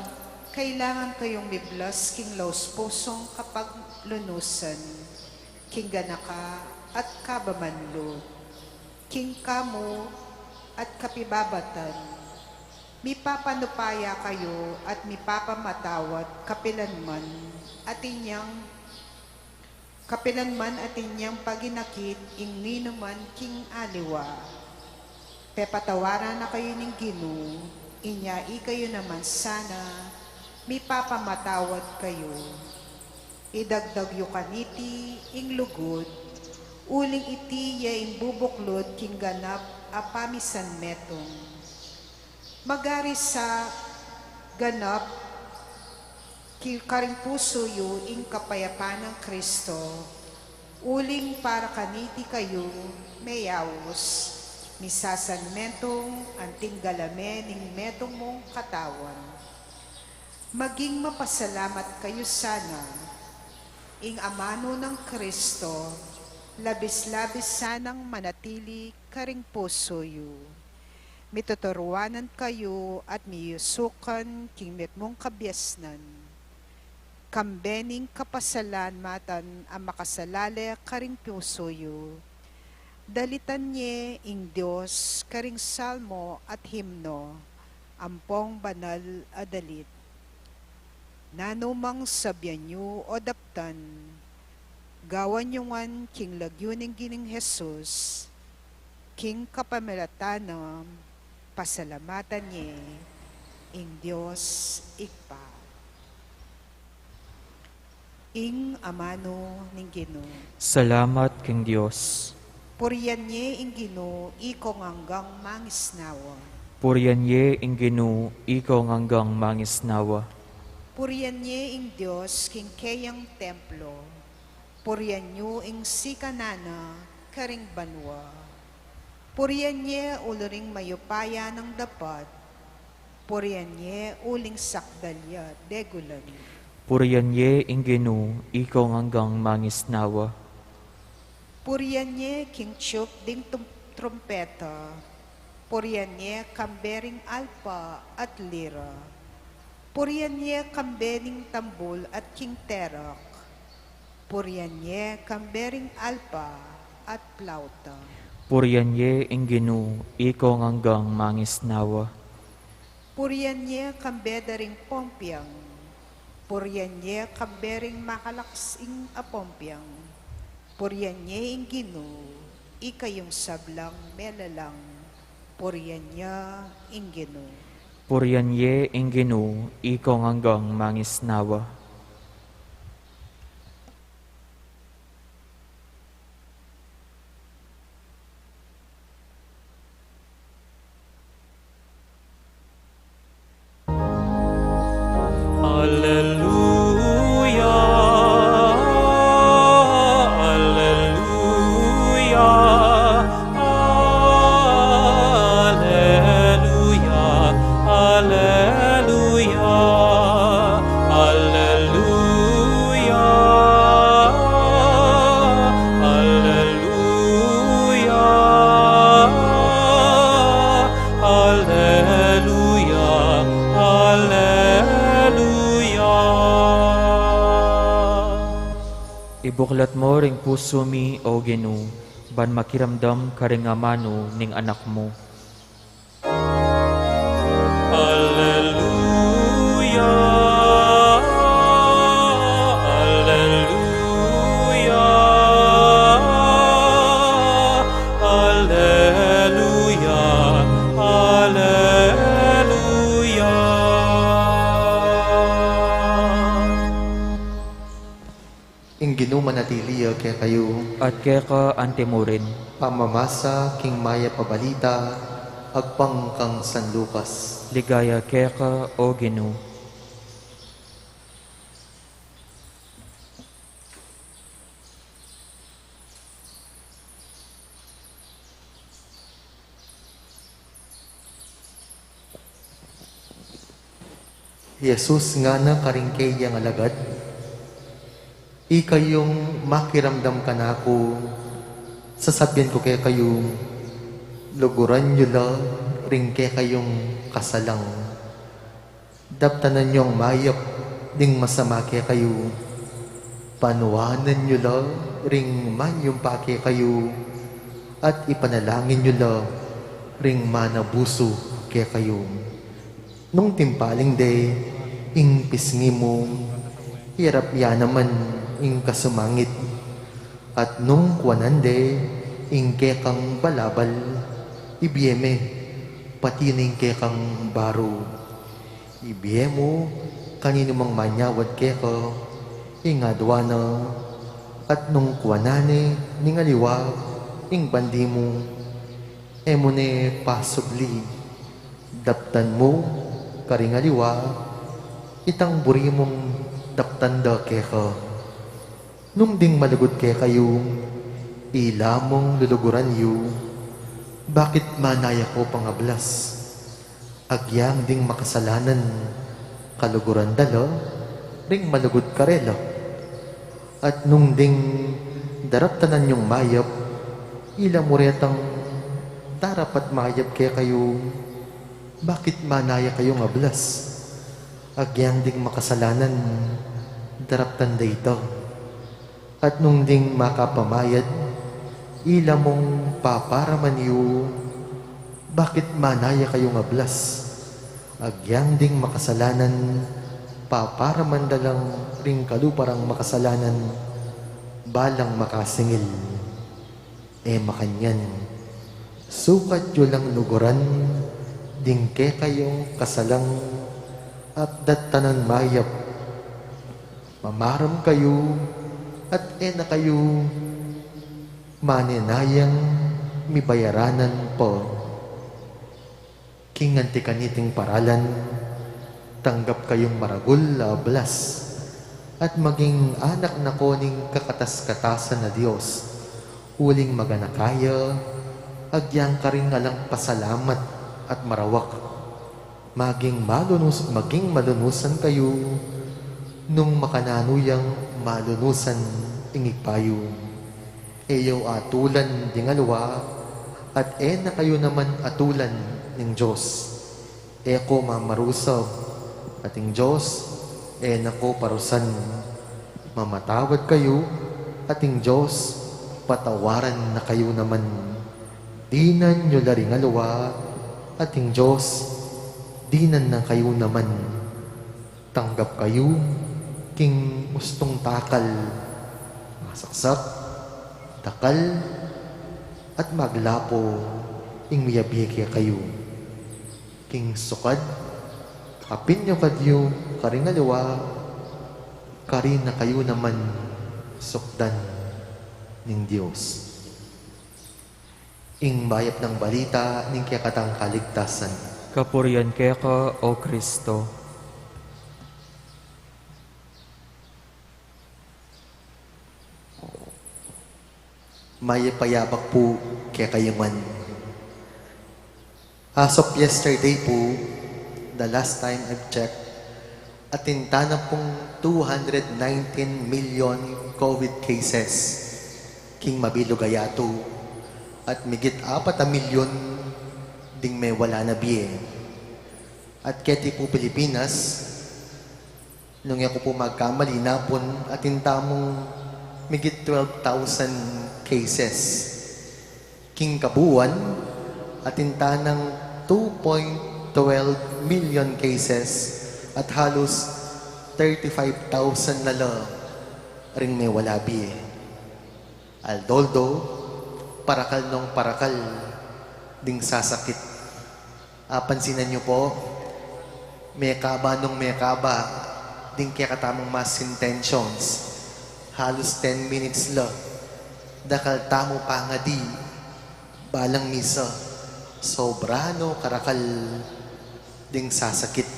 kailangan kayung miblas king laus pusung kapaglunusan, king ganaka at kabaman lub, king kamu at kapibabatan. Mipapanupaya kayu at mipapamatawad kapilanman atin yang, kapilanman atin yang paginakit ing ninuman king aliwa. Pepatawaran na kayu ning Ginu, inya ikayu naman sana, mipapamatawad kayu. Idagdag yu kaniti ing lugud, uling iti ya ing bubuklud king ganap a pamisanmetung. Magari sa ganap ki-, karing pusu yu ing kapayapan nang Kristo, uling para kaniti kayu meyaus, misasanmetung anting galame ning metung mung katawan. Maging mapasalamat kayu sana, ing amanu nang Kristo, labis-labis sanang manatili karing pusu yu. Mituturuanan kayu at miyusukan king mitmung kabiasnan. Kambe ning kapasalamatan a makasalale karing pusu yu, dalitan ye ing Dios karing salmo at himno, ampong banal a dalit. Nanu mang sabian yu o daptan, gawan yu ngan king lagyu ning Ginung Jesus, king kapamilatan na pasalamatan ye ing Dios Ibpa. Ing amanu ning Ginu. Salamat king Dios. Purian ye ing Ginu, ikong anggang mangisnawa. Purian ye ing Ginu, ikong anggang mangisnawa. Purian ye ing Dios king keyang templo. Purian yu ing sikanan na karing banua. Purian ye uling mayupaya nang dapat. Purian ye uling sakdal ya degulan. Purian ye ing Ginu, ikong anggang mangisnawa. Purian ye king tiyup ding tum-, trumpeta. Purian ye kambe ring alpa at lira. Purian ye kambe ning tambul at king terak. Purian ye kambe ring alpa at plauta. Purian ye ing Ginu, ikong anggang mangisnawa. Purian ye kambe da ring pompiang. Purian ye kambe ring makalaksing a pompiang. Purian ye ing Ginu, ikayung sablang melalang. Purian ye ing Ginu. Purian ye ing Ginu, ikong anggang mangisnawa. Alleluia, alleluia, alleluia, alleluia, alleluia. Ibuklat mu ring pusu mi, O Ginu, ban makiramdam karing amanu ning Anak mu. Alleluia, alleluia, alleluia, alleluia. Ing Ginu manatili ya kekayu. At keka antimurin. Pamamasa king mayap a balita agpang kang San Lucas. Ligaya keka, O Ginu. Jesus ngana karing keyang alagad, "Ikayung makiramdam kanaku, sasabian ku kekayu, luguran yu la ring kekayung kasalang. Daptanan yung mayap ding masama kekayu. Panuanan yu la ring manyumpa kekayu, at ipanalangin yu la ring manabusu kekayu." Nung timpaling de ing pisngi mu, iyarap ya naman ing kasumangit. At nung kuanan de ing kekang balabal, ibie me, pati na ing kekang baru. Ibie mu kaninu mang manyawad keka ing adua na. At nung kuanan ne ning aliwa ing bandi mu, e mu ne pasubli. Daptan mu karing aliwa itang buri mung daptan da keka. Nung ding malugud kekayu, ila mung luluguran yu, bakit manaya ko pang ablas? Agyang ding makasalanan, kaluguran da la ring malugud karela. At nung ding daraptanan yung mayap, ila mu retang darapat mayap kekayu, bakit manaya kayung ablas? Agyang ding makasalanan, daraptan da ita. At nung ding makapamayad, ila mung paparaman yu, bakit manaya kayung ablas? Agyang ding makasalanan, paparaman da lang ring kalupa rang makasalanan, balang makasingil. E makanyan, sukat yu lang luguran ding kekayung kasalang at daptanan mayap. Mamaram kayu, at e na kayu manenayang mibayaranan pa. King anti kaniting paralan, tanggap kayung maragul a ablas, at maging anak na ko ning kakatas-katasan a Dios, uling maganaka ya, agyang karing alang pasalamat at marawak. Maging malunus-, maging malunusan kayu, nung makananu yang malunusan ing Ibpa yu. E yu atulan ding aliwa, at e na kayu naman atulan ning Dios. E ko mamarusab, at ing Dios e na ko parusan. Mamatawad kayu, at ing Dios patawaran na kayu naman. Dinan yu la ring aliwa, at ing Dios dinan na kayu naman. Tanggap kayu king ustung takal, masaksak, dakal, at maglapo ing miyabie kekayu. King sukad a pinyukad yu karing aliwa, karin na kayu naman sukdan ning Dios. Ing mayap nang balita ning kekatang kaligtasan. Kapurian keka, O Kristo. Mayap a yabak pu kekayu ngan. As of yesterday pu, the last time I've checked, atin tana pung two hundred nineteen million COVID cases king mabilug a yatu, at migit apat a milyon ding mewala na bie. At keti pu Pilipinas, nung e ku pu magkamali, napun atin tamung Migit twelve thousand cases. King kabuuan, atin tanang two point twelve million cases at halos thirty-five thousand na la ring mewala bie. Aldo-aldo, parakal nong parakal ding sasakit. Apansinan yu po, mekaba nong mekaba ding kekatamung mass intentions. Halos ten minutes la, dakal tamu pangadi, balang misa, sobra no karakal ding sasakit.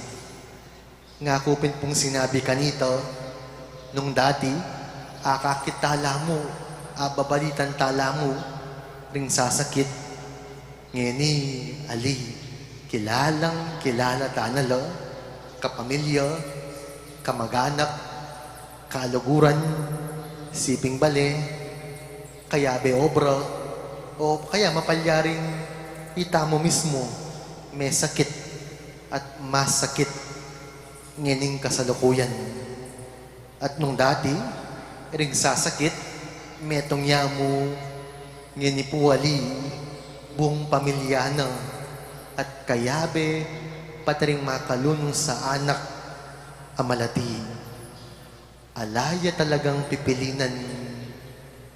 Ngaku pin pung sinabi kanita, nung dati, akakit tala mu, ababalitan tala mu ring sasakit. Ngeni, ali, kilalang kilala ta na la, kapamilya, kamag-anak, kaluguran, siping bale, kayabe obra, o kaya mapalyaring itamu mismu mesakit at masakit ngening kasalukuyan. At nung dati, ring sasakit, metung ya mu, ngeni pu ali, buung pamilya na, at kayabe, pati ring makalunus a anak a malati. Ala ya talagang pipilinan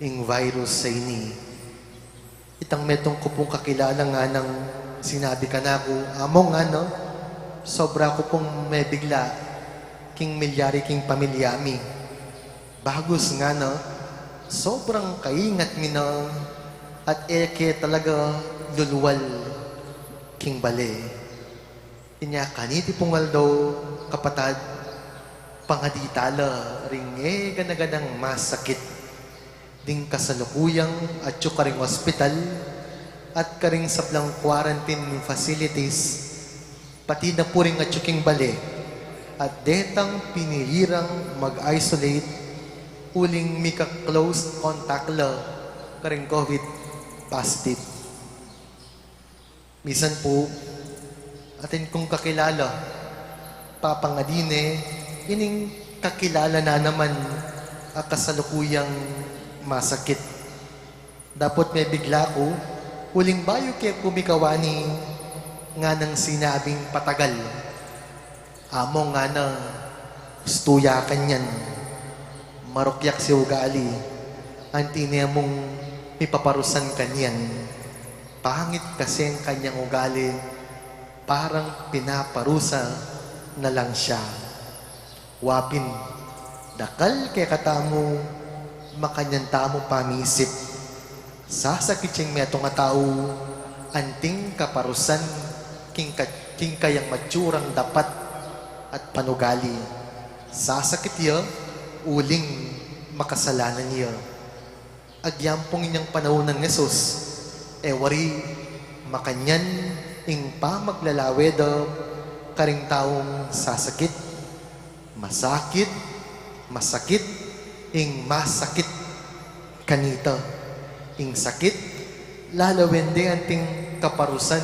ing virus a ini. Itang metung ku pung kakilala nganang sinabi kanaku, "Among," ngana, "sobra ku pung mebigla king milyari king pamilya mi. Bagus," ngana, "sobrang kaingat mi na at e ke talaga lulwal king bale." Inya kaniti pung aldo, kapatad, pangadi tala ring e gana-ganang masakit ding kasalukuyang atyu karing ospital at karing sablang quarantine facilities, pati na pu ring atyu king bale, at detang pinili rang mag-isolate uling mika-close contact la karing COVID positive. Misan pu, atin kung kakilala, papangadi ne ining kakilala na naman a kasalukuyang masakit. Dapot mebigla ku, uling bayu ke ku mikawani nganang sinabing patagal. "Among," ngana, "ustu ya kanyan. Marukyak ya ugali. Anti ne mung mipaparusan kanyan. Pangit kasi ing kanyang ugali, parang pinaparusa na lang siya." Wa pin, dakal kekatamu, makanyan tamu pamisip. Sasakit ya ing metung a tau, anting kaparusan king ka-, king kayang matsurang dapat at panugali. Sasakit ya, uling makasalanan ya. Agyang pung inyang panaun nang Jesus, e wari makanyan ing pamaglalawe da karing taung sasakit. Masakit, masakit, ing masakit kanita. Ing sakit, lalawen de anting kaparusan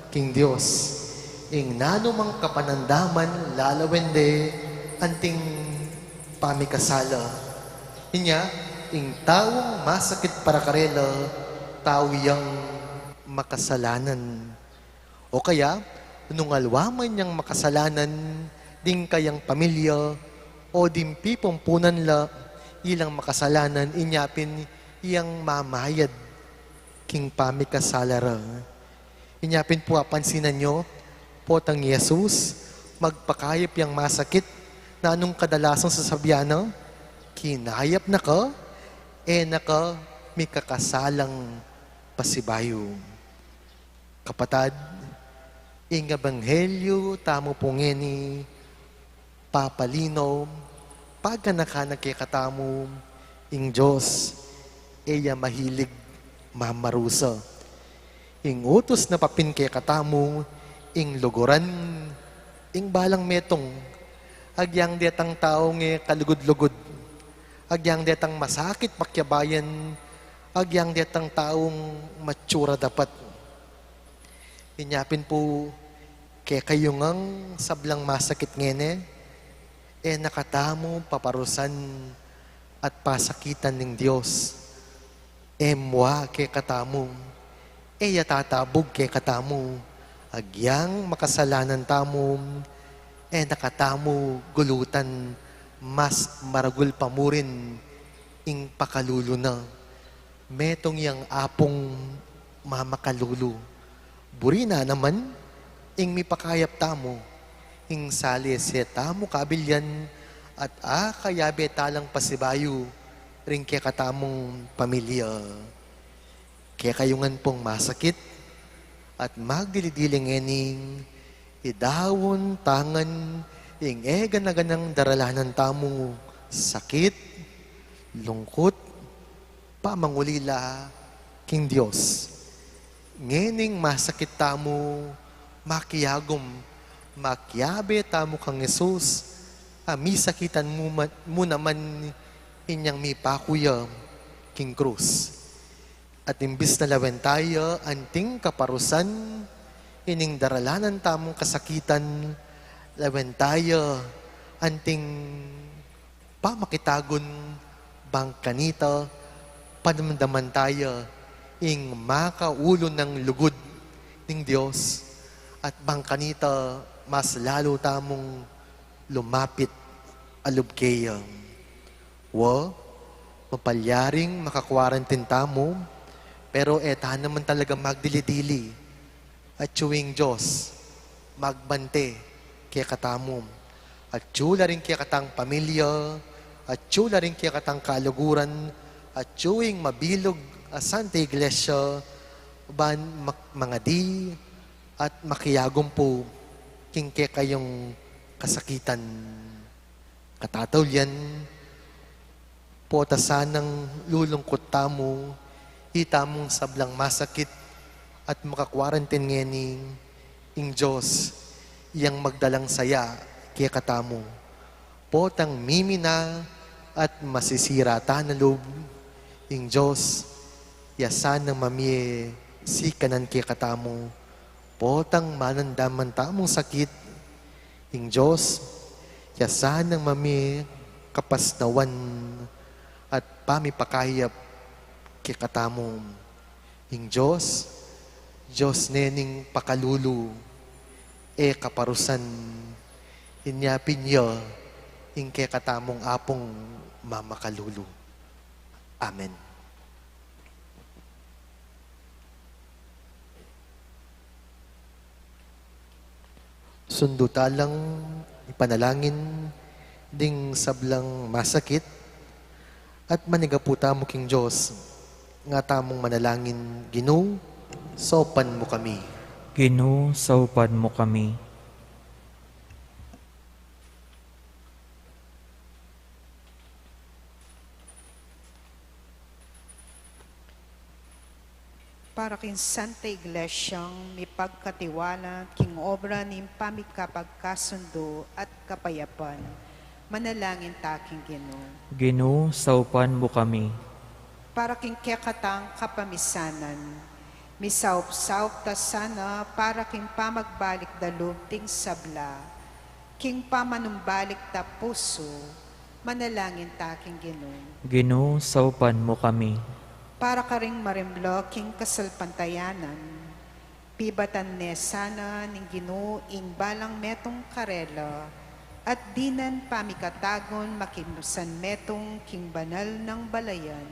king Dios. Ing nanumang kapanandaman, lalawen de anting pamikasala. Inya, ing taung masakit para karela, tau yang makasalanan. O kaya, nung alwa man yang makasalanan, ding kayang pamilya, o ding pipumpunan la, ilang makasalanan, inya pin yang mamayad king pamikasala ra. Inya pin pu apansinan yu, potang Jesus, magpakayap yang masakit, nanung kadalasang sasabian na, "Kinayap na ka, e na ka mikakasalang pasibayu." Kapatad, ing ebanghelyu tamu pu ngeni, papalinaw, paganakan na kekatamu, ing Dios, e ya mahilig mamarusa. Ing utus na papin kekatamu, ing luguran, ing balang metung, agyang detang taung e kalugud-lugud, agyang detang masakit pakiabayan, agyang detang taung matsura dapat. Inya pin pu, kekayu ngang sablang masakit ngeni, e na katamu paparusan at pasakitan ning Dios. E mua kekatamu, e ya tatabug kekatamu, agyang makasalanan tamu, e na katamu gulutan mas maragul pa murin ing pakalulu na. Metung yang Apung mamakalulu. Buri na naman ing mipakayap tamu, ing salese tamu kabilyan at akayabe talang pasibayu ring kekatamung pamilya. Kekayu ngan pung masakit at magdili-dili ngening idaun tangan ing e gana-ganang daralanan tamu, sakit, lungkut, pamangulila king Dios. Ngening masakit tamu, makiagum, makiabe tamu kang Jesus, a misakitan mu, ma-, mu naman inyang mipaku ya king krus. At imbis na lawen taya anting kaparusan ining daralanan tamung kasakitan, lawen taya anting pamakitagun, bang kanita panamdaman taya ing makaulu nang lugud ning Dios, at bang kanita mas lalu tamung lumapit alub keya. Wa, mapalyaring maka-quarantine tamu, pero e ta naman talaga magdili-dili. Atyu ing Dios magbante kekatamu. Atyu la ring kekatang pamilya, atyu la ring kekatang kaluguran, atyu ing mabilug a Santa Iglesia, ban mak-, mangadi at makiagum pu king kekayung kasakitan. Katataulian, pota sanang lulungkut tamu, itamung sablang masakit at maka-quarantine ngeni, ing Dios yang magdalang saya kekatamu. Potang mimina at masisira ta na lub, ing Dios ya sanang mamie sikanan kekatamu. Potang manandaman tamung sakit, ing Dios ya sanang mamie kapasnawan at pamipakayap kekatamu. Ing Dios, Dios ne ning pakalulu, e kaparusan, inya pin ya ing kekatamung Apung mamakalulu. Amen. Sundu ta lang ipanalangin ding sablang masakit at manigapu tamu king Dios. Nga tamung manalangin, Ginu, saupan mu kami. Ginu, saupan mu kami. Para king Santa Iglesiang mipagkatiwala king obra ning pamikapagkasundu at kapayapan, manalangin ta king Ginu. Ginu, saupan mu kami. Para king kekatang kapamisanan, misaup-saup ta sana para king pamagbalik da lub ding sabla, king pamanumbalik da pusu, manalangin ta king Ginu. Ginu, saupan mu kami. Para karing marimla king kasalpantayanan, pibatan ne sana ning Ginu ing balang metung karela, at dinan pamikatagun makinusan metung king banal nang balayan,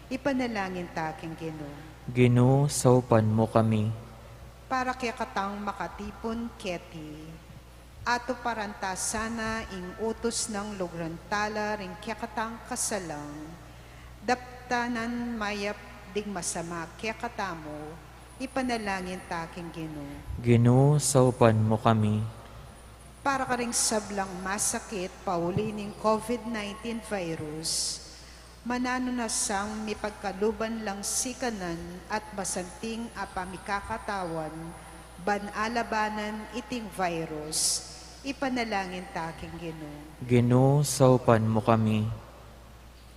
ipanalangin ta king Ginu. Ginu, saupan mu kami. Para kekatang makatipun keti, atuparan ta sana ing utus nang lugran tala ring kekatang kasalang, daptanan mayap ding masama kekatamu, ipanalangin ta king Ginu. Ginu, saupan mu kami. Para karing sablang masakit pauli ning COVID nineteen virus, mananu na sang mipagkaluban lang sikanan at masanting a pamikakatawan ban alabanan iting virus, ipanalangin ta king Ginu. Ginu, saupan mu kami.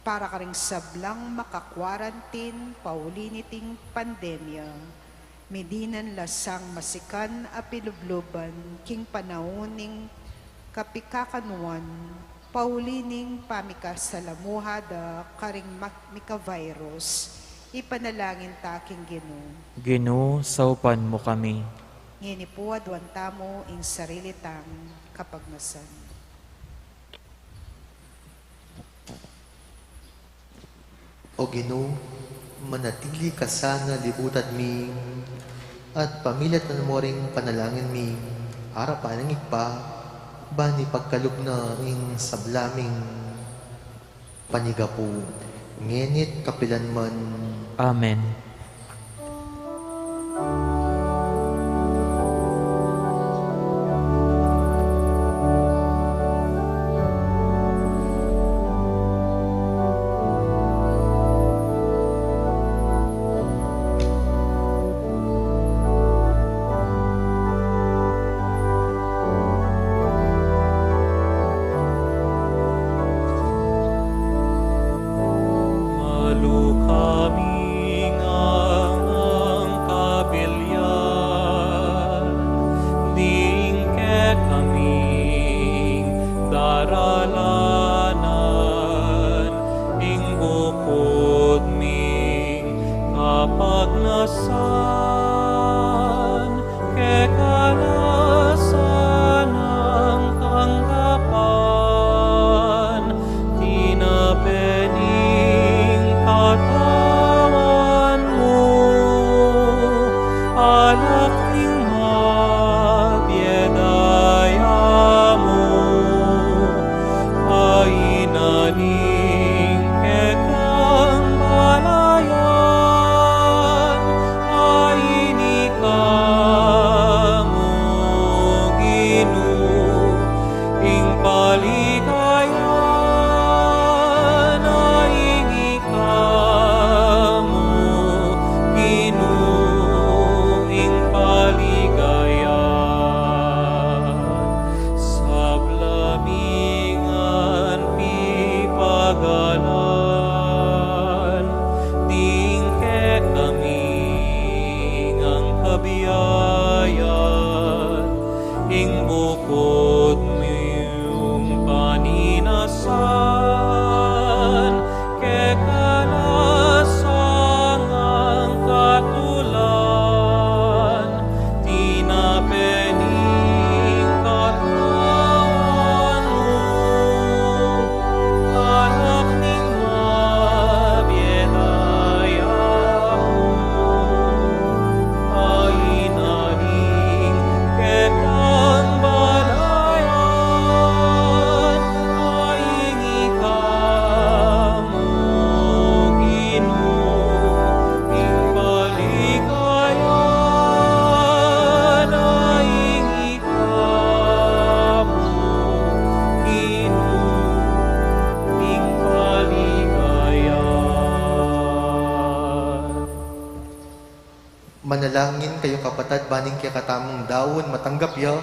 Para karing sablang maka-quarantine pauli niting pandemya, midinan la sang masikan a pilubluban king panaun ning kapikakanuan, Pauli ning pamikasalamuha da karing mak-, mika-virus, ipanalangin ta king Ginu. Ginu, saupan mu kami. Ngeni pu aduan tamu ing sarili tang kapagnasan. O Ginu, manatili ka sana libutan mi, at pamilatan mu ring panalangin mi, arapan ning Ibpa, ban ipagkalub na ing sabla ming panigapu, ngeni't kapilan man. Amen. Malu kami ngan kabilyan, ding kekaming daralanan, ing bukud ming kapagnasan, keka na sanang tanggapan, tinape ning katawan mu, alak ning mabie daya mu, a inaning kekang balayan, a ini ka mu, Ginu, ing paligayan, a ini ka mu, Ginu, ing paligayan. Sabla mi ngan pipagalan, ding kekami ngan kabiayan, ing bukud mung paninasan, keka na sangang katulan, tinape ning katawan mu, alak ning mabie daya mu, a inaning kekang balayan, a ini ka mu, Ginu, ing paligayan, a ini ka mu, Ginu, ing paligayan. Manalangin kayu, kapatad, ban ing kekatamung daun matanggap ya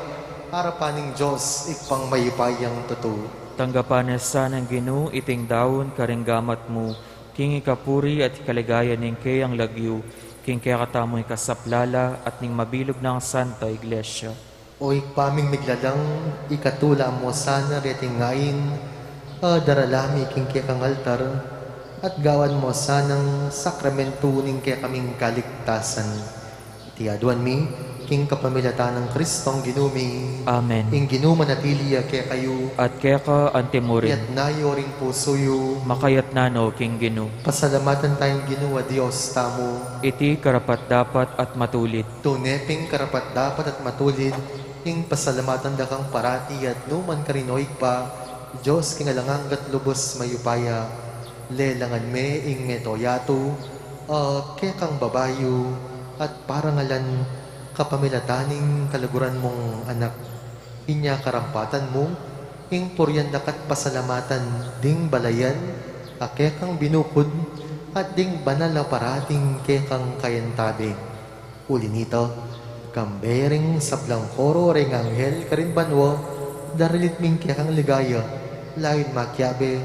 arapan ning Dios Ibpang mayupayang tutu. Tanggapan na sana ning Ginu iting daun karing gamat mu, king ikapuri at ikaligaya ning keyang lagyu, king kekatamung ikasaplala at ning mabilug nang Santa Iglesia. O Ibpa ming miglalang, ikatula mu sana reting ain a darala mi king kekang altar, at gawan mu sanang sakramentu ning kekaming kaligtasan. Iti aduan mi king kapamilatan nang Kristong Ginu mi. Amen. Ing Ginu manatili ya kekayu. At keka antimurin. Iyatas yu ring pusu yu. Makayatas no king Ginu. Pasalamatan taya ing Ginu a Dios tamu. Iti karapat-dapat at matulid. Tune pin karapat-dapat at matulid ing pasalamatan da kang parati at nu man karin, o Ibpa, Dios king alang angga at lubus mayupaya. Lelangan me ing mabilug a yatu, a kekang babayu, at parangalan kapamilatan ning kaluguran mung Anak. Inya karampatan mu, ing purian da ka at pasalamatan ding balayan a kekang binukud, at ding banal a parating kekang kayantabe. Uli na nita, kambe ring sablang koro ring anghel karin banua, daralit mi ing kekang ligaya, layun makiabe,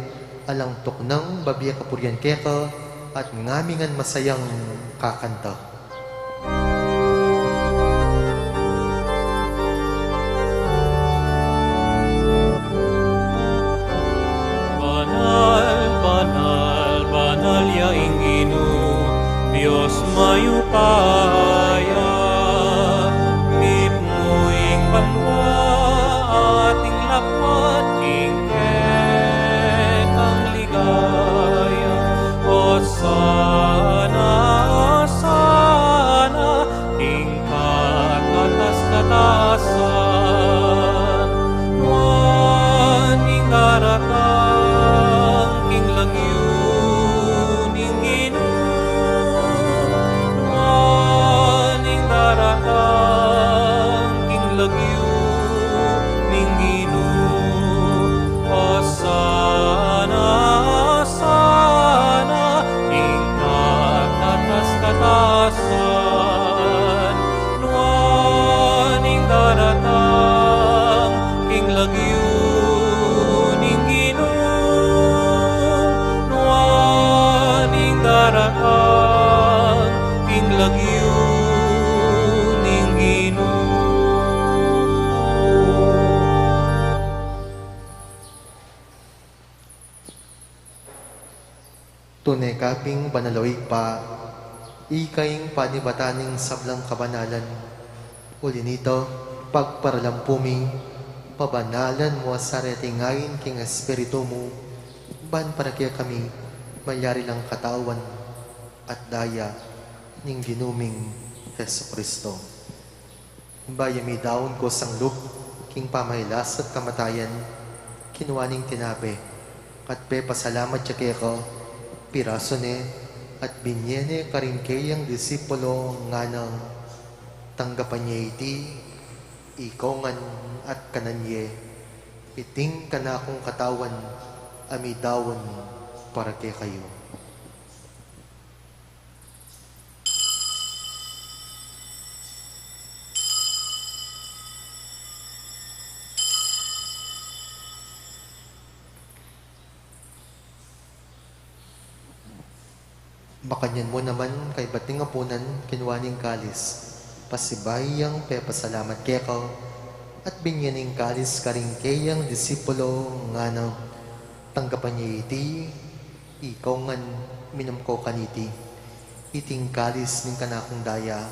alang tuknang babie kapurian keka, at ngamingan masayang kakanta. Alya ing Ginu, Dios mayupaya, mipnu ing banua at ing lapuan king kekang ligaya. Osana, Osana, king katatas-katasan. Nuan ing daratang king lagyu ning Ginu. Nuan ing daratang king lagyu ning Ginu. Osana, Osana, king katatas-katasan. Nuan ing daratang king lagyu ning Ginu. Nuan ing daratang king lagyu ning Ginu. Tune ka pin banal, o Ibpa, ika ing panibatan ning sablang kabanalan. Uli nita, pagparalampu mi, pabanalan mu sa reting ain king Espiritu mu, ban para kekami malyari lang katawan at daya ning Ginu ming Jesucristo. Bayu mi daun kusang lub king pamailas at kamatayan, kinua ne ing tinape, at pepasalamat ya keka, pirasu ne, at binye ne karing keyang disipulo, ngana, tanggapan ye iti, ikayu ngan at kanan ye, iti ing kanakung katawan, a midaun para kekayu. Makanyan mu naman, kaybat ning apunan, kinua ne ing kalis, pasibayu yang pepasalamat keka, at binye ne ing kalis karing keyang disipulo, ngana, tanggapan ye iti, ikayu ngan minum kayu kaniti. Iti ing kalis ning kanakung daya,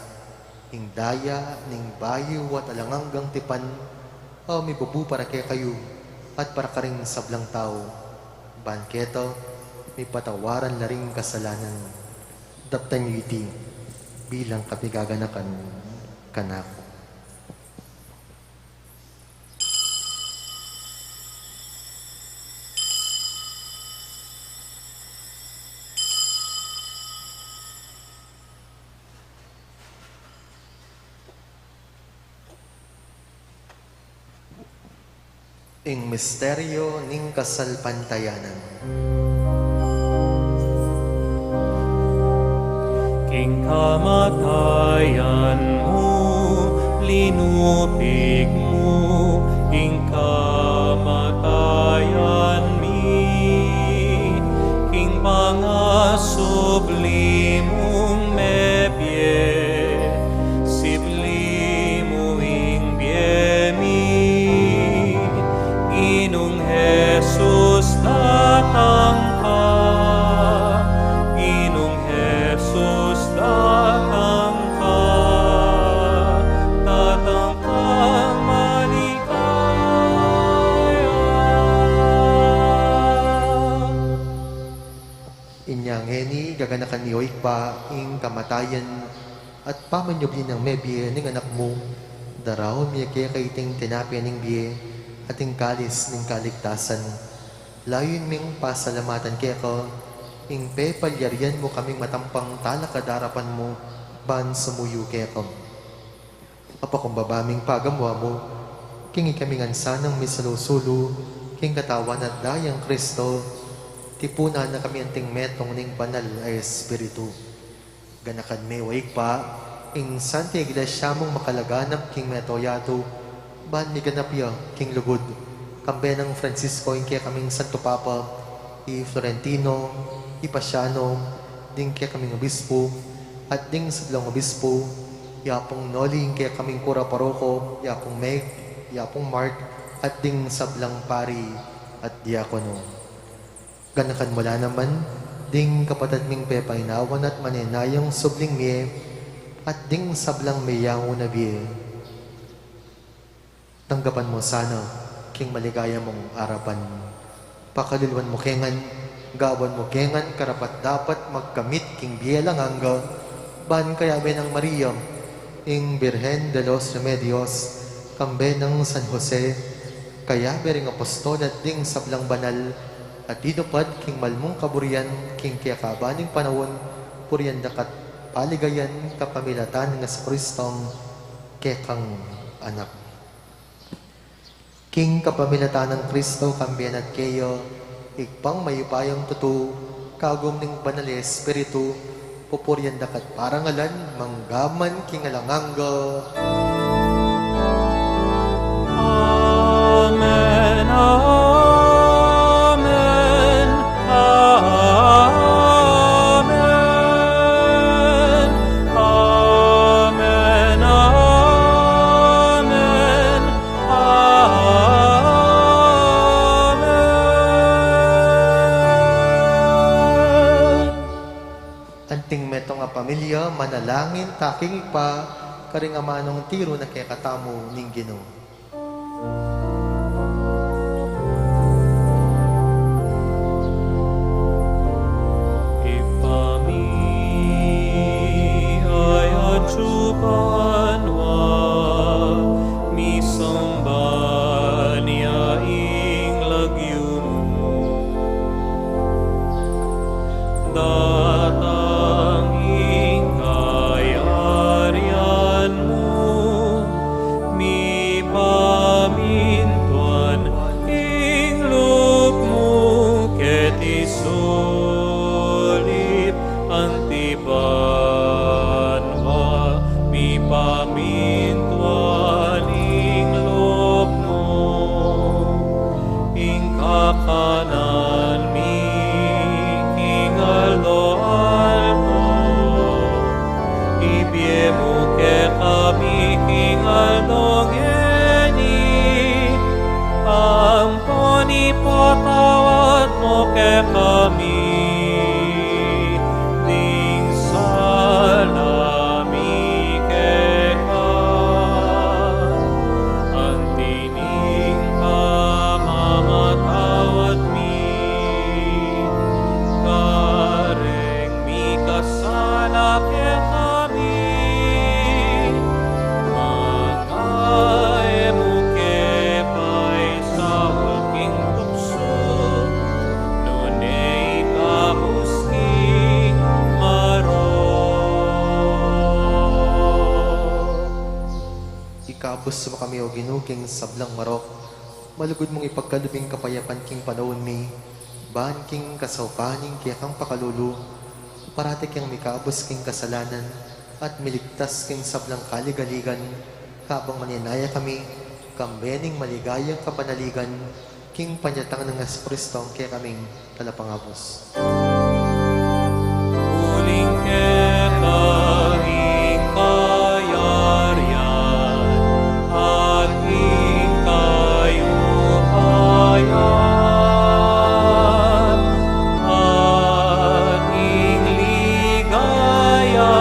ing daya ning bayu at alang anggang tipan, a mibubu para kekayu at para karing sablang tau, ban keta mipatawaran la ring kasalanan. Daptan yu iti bilang kapaganakan kanaku. Ing misteryo ning kasalpantayanan. King kamatayan mu, linupig mu ing kamatayan mi, king pangasubli mung mebie, sibli mu ing bie mi. Ginung Jesus, datang ka. Ginung Jesus, datang ka. Datang ka maligaya. Inya ngeni, gaganakan mi, o Ibpa, ing kamatayan at pamanyubli nang mebie ning Anak mu, daraun mi keka iting tinape ning bie at ing kalis ning kaligtasan. Layun ming pasalamatan keka ing pepalyarian mu kaming matampang talakad king arapan mu ban sumuyu keka. Apakumbaba ming pagamuan mu, king ikami ngan sanang misulu-sulu king katawan at dayang Kristo, tipunan na kami anting metung ning Banal a Espiritu. Ganakan me, o Ibpa, ing Santa Iglesia mung makalaganap king meto yatu, ban miganap ya king lugud, kambe nang Francisco ing kekaming Santo Papa, i Florentino, i Paciano, ding kekaming obispo, at ding sablang obispo, i Apung Noli ing kekaming kura paroko, i Apung Meg, i Apung Mark, at ding sablang pari at diakono. Ganakan mu la naman Ding kapatad ming pepainawan at manenayang subling mie, at ding sablang meyangu na bie. Tanggapan mu sana king maligaya mung arapan. Pakaluluan mu ke ngan, gawan mu ke ngan karapat-dapat magkamit king bie alang angga, ban kayabe nang Maria, ing Birhen de los Remedios, kambe nang San Jose, kayabe ring apostol at ding sablang banal, a tinupad king mal mung kaburian king kekaban ning panaun, purian daka at paligayan kapamilatan nang Jesucristong kekang Anak. King kapamilatan nang Kristo, kambe na at keya, Ibpang mayupayang tutu, kagum ning Banal a Espiritu, pupurian daka at parangalan, mangga man king alang angga. Amen, amen, amen, amen, amen, amen. Anting metung a pamilya, manalangin ta king Ibpa, karing amanung tiru na kekatamu ning Ginu. Ibpa mi, atsu ka banua, misamban ya ing lagyu mu. Datang ing kayarian mu, mipamintuan ing lub mu keti sulip anti banua, mipamintuan ing lub mu. Ing kakanan mi king aldo-aldo, ibie mu kekami king aldo ngeni, ampon ipatawad mu kekami ding sala mi keka, anti ning pamamatawad mi kareng mikasala kekami, manga e mu ke paisaul king tuksu, nune ikabus king marok. Ikabus mu kami, O Ginu, king sablang marok. Malugud mung ipagkalub ing kapayapan king panaun mi, ban king kasaupan ning kekang pakalulu, parati keng mikabus king kasalanan, at miligtas king sablang kaligaligan, kabang manenaya kami, kambe ning maligayang kapanaligan, king panyatang nang Jesucristo, ing kekaming Talapangabus. Uling keka ing kayarian, at ing kayupayan, at ing ligaya,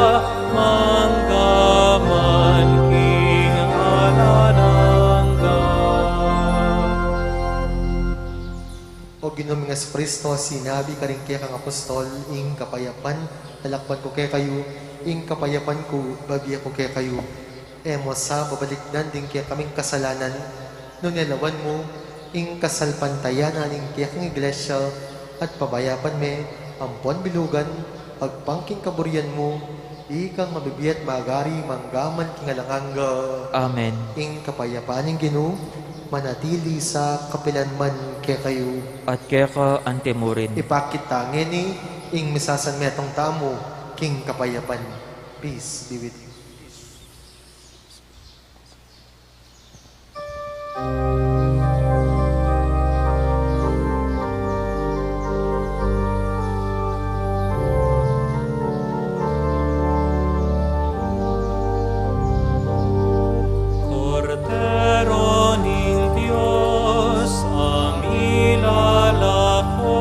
mangga man king alang angga. O Ginu ming Jesucristo, sinabi karing kekang apostol, ing kapayapan lalakwan ku kekayu, ing kapayapan ku ibibie ku kekayu. E mu sa babalikdan ding kekaming kasalanan, nune lawan mu ing kasalpantayanan ning kekang Iglesia, at pabayapan me ampon bilugan, agpang king kaburian mu, ikang mabibie at magari mangga man king alang angga. Amen. Ing kapayapan ning Ginu manatili sa kapilan man kekayu. At keka anti murin. Ipakit ta ngeni ing misasanmetung tamu king kapayapan. Peace be with you. Kordero ning Dios, a milalako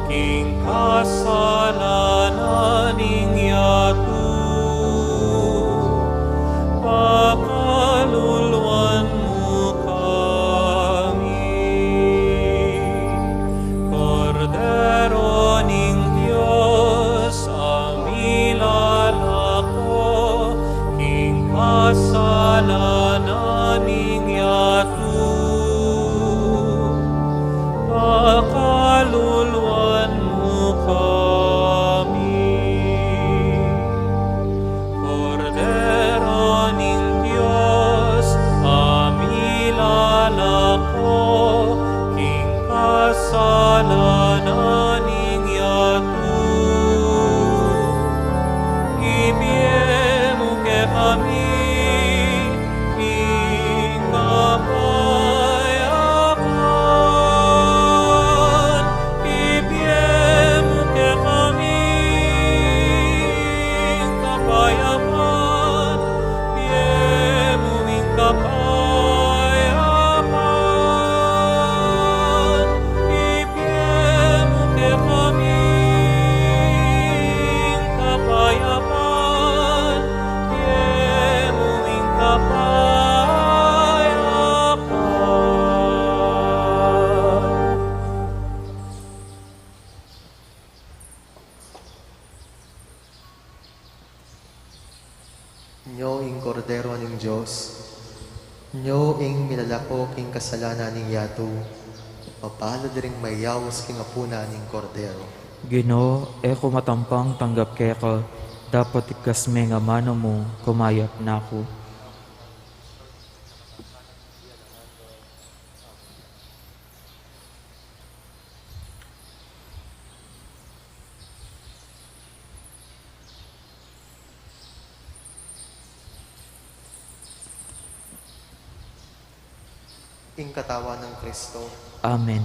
king kas- Nyo ing Kordero ning Dios, nyo ing milalako king kasalanan ning yatu, mapalad ding mayaus king apunan ning Kordero. Ginu, e ku matampang tanggap keka, dapot iktas me ing amanu mu, kumayap na ku. Ing katawan nang Kristo. Amen.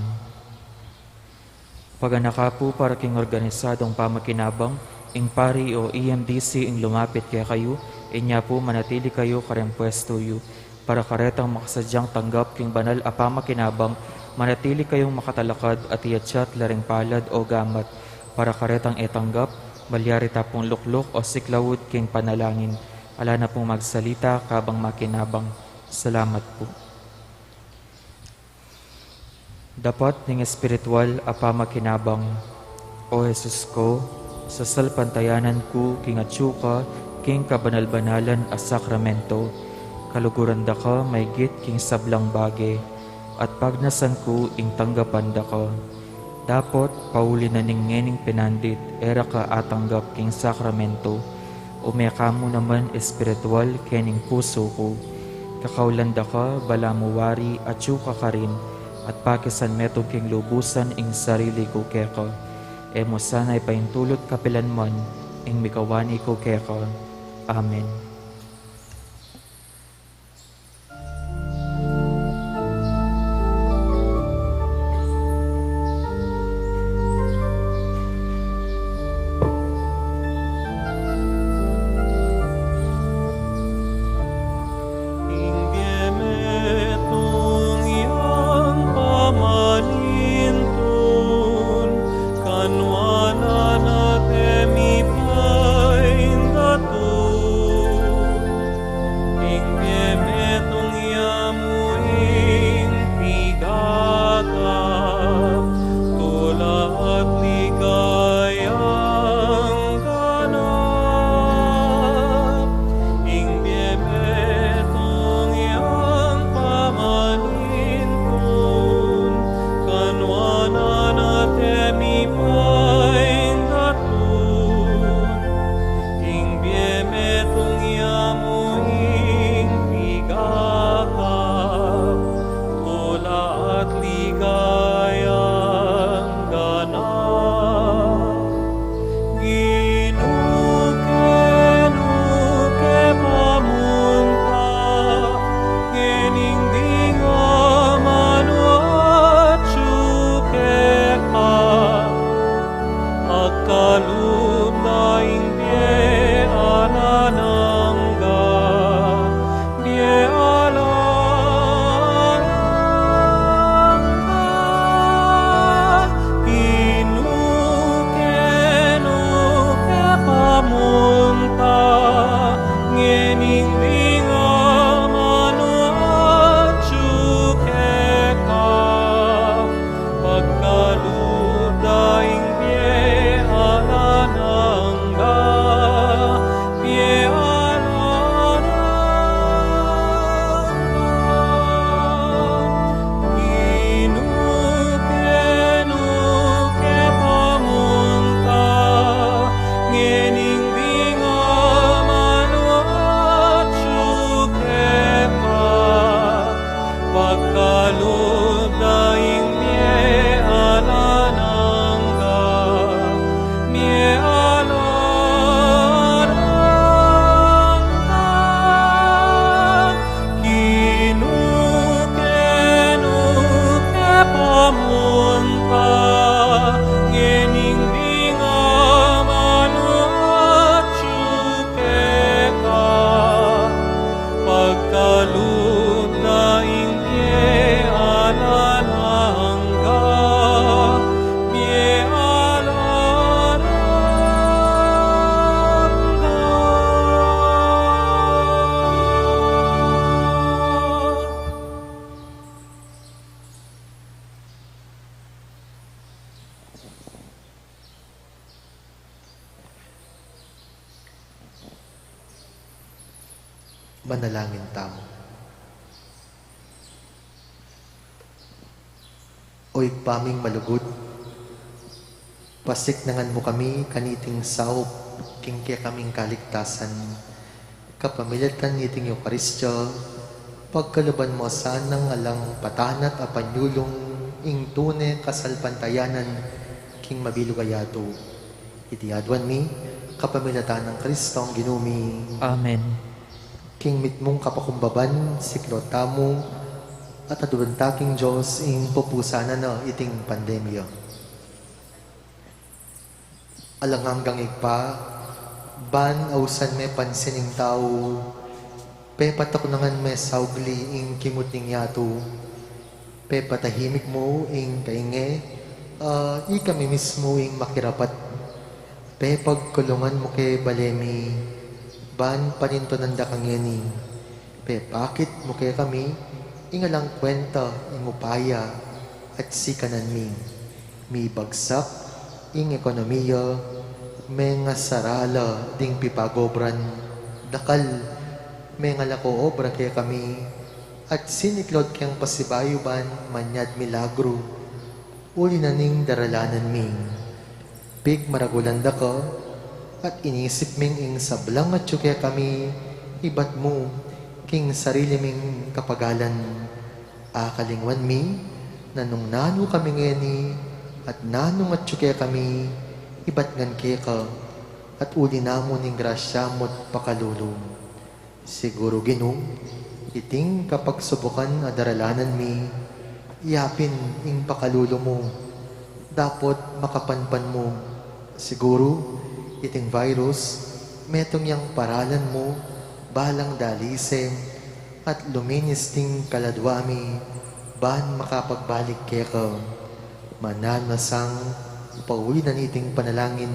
Paganaka pu para king organisadong pamakinabang, ing pari o E M D C ing lumapit kekayu, inya pu manatili kayu kareng pwestu yu. Para karetang makasadyang tanggap king banal a pamakinabang, manatili kayung makatalakad at iatsat la ring palad o gamat. Para karetang e tanggap, malyari ta pung lukluk o siklaud king panalangin. Ala na pung magsalita kabang makinabang. Salamat pu. Dapat ning espiritual a pamakinabang. O Jesus ku, sasalpantayanan ku king atsu ka king kabanal-banalan a sakramento. Kaluguran da ka maygit king sablang bage, at pagnasan ku ing tanggapan da ka. Dapot, pauli na ning ngening pinandit, e ra ka atanggap king sakramento. Ume ka mu naman espiritual kening pusu ku. Kakaulan da ka, balamu wari atsu ka karin, at pakisan metung king lubusan ing sarili ku keka. E mu sana ipaintulut kapilan man ing mikawani ku keka. Amen. Ing bie metung yang pamalintun, kanwanan na te mipaindatu. Manalangin tamu. O Ibpa ming malugud, pasiknangan mu kami kaniting saup king kekaming kaligtasan, kapamilatan niting Eukaristia, pagkaluban mu sanang alang patanat a panyulung ing tune kasalpantayanan king mabilug a yatu. Iti aduan mi, kapamilatan nang Kristong Ginu mi. Amen. King mitmung kapakumbaban, siklaud tamu, at aduan ta king Dios ing pupusanan na iting pandemya. Alang anggang Ibpa, ban ausan me pansin ing tau, pepataknangan me saugli ing kimut ning yatu, pepatahimik mu ing kainge, a ikami mismu ing makirapat. Pepagkulungan mu ke bale mi, ban panintunan da ka ngeni. Pepakit mu kekami ing alang kwenta ing upaya at sikanan mi. Mibagsak ing ekonomiya, mengasarala ding pipagobran, dakal mengalako obra kekami, at siniklaud keng pasibayu ban manyad milagru, uli na ning daralanan mi. Pigmaragulan da ka, at inisip ming ing sablang atyu kekami, ibat mu king sarili ming kapagalan. Akalingwan mi, na nung nanu kami ngeni, at nanung atyu kekami, ibat ngan keka, at uli na mu ning grasya mu't pakalulu. Siguru, Ginu, iting kapagsubukan a daralanan mi, yapin ing pakalulu mu, dapot makapanpan mu. Siguru, iting virus, metung yang paralan mu, balang dalise, at luminis ding kaladua mi, ban makapagbalik keka. Mananu na sang pauli na niting panalangin,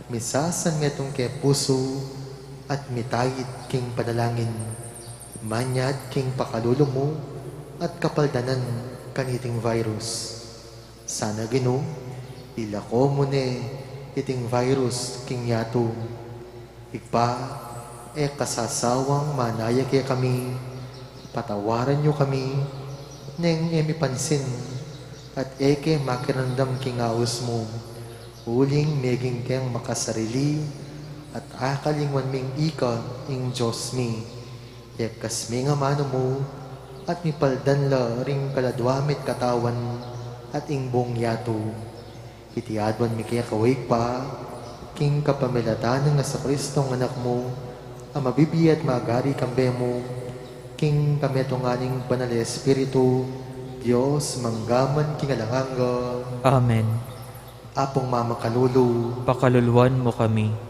misasan metung ke pusu, at mitait king panalangin, manyad king pakalulu mu, at kapaldanan kaniting virus. Sana, Ginu, ilako mu ne iting virus king yatu. Ibpa, e ka sasawang manaya kekami, patawaran yu kami, neng e mi pansin, at e ke makiramdam king aus mu, uling meging keng makasarili, at akalingwan ming ika ing Dios mi. Ikas mi ing amanu mu, at mipaldan la ring kaladua mi't katawan, at ing buung yatu. Iti aduan mi keka, O Ibpa, king kapamilatan nang Jesucristo a Anak mu, a mabibie at magari kambe mu, king kametungan ning Banal a Espiritu, Dios, mangga man king alang angga. Amen. Apung mamakalulu, pakaluluan mu kami.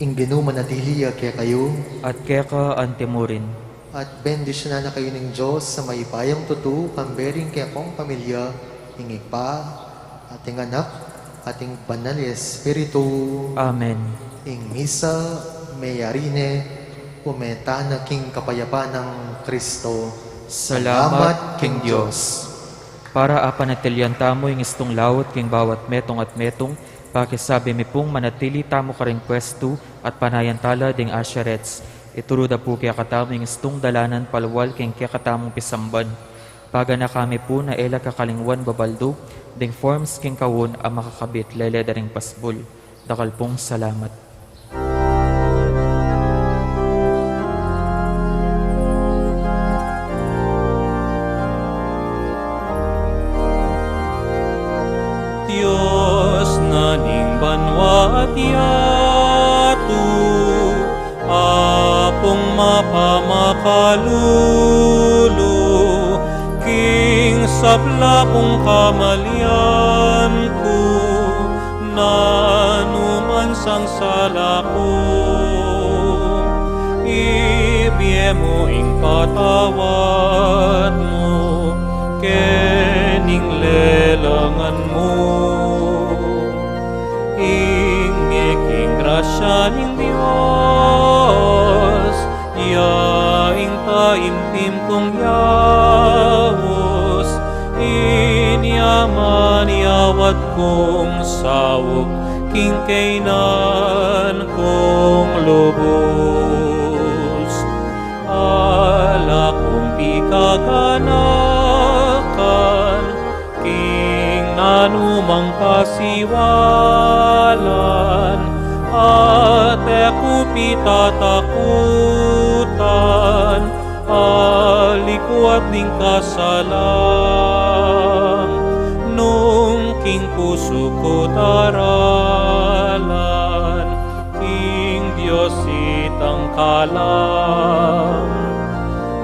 Ing Ginu manatili ya kekayu. At keka antimurin. At bendisyunan na kayu ning Dios a mayupayang tutu, kambe ring kekong pamilya, ing Ibpa, at ing Anak, at ing Banal a Espiritu. Amen. Ing misa meyari ne, ume tana king kapayapan nang Kristo. Salamat king Dios. Para apanatilian tamu ing istung laut king bawat metung at metung, pakisabi mi pung manatili tamu karing pwestu at panayan tala ding asherets. Ituru da pu kekatamu ing istung dalanan palual king kekatamung pisamban. Paganaka mi pu na e la kakalingwan babaldug ding forms king kaun a makakabit lele da ring pasbul. Dakal pung salamat. Dios na ning banua at yatu, Apung mapamakalulu, king sabla pung kamalian ku, nanu man sang sala ku, ibie mu ing patawad mu, kening lelangan mu. Ing ngeking grasya ning Dios, kung sauk king kaynan kung lubus. Ala kung pikaganakan king nanumang pasiwalan, at e ku pitatakutan aliku at ning kasalang nung king pusu ku daralan king Dios itang kalam.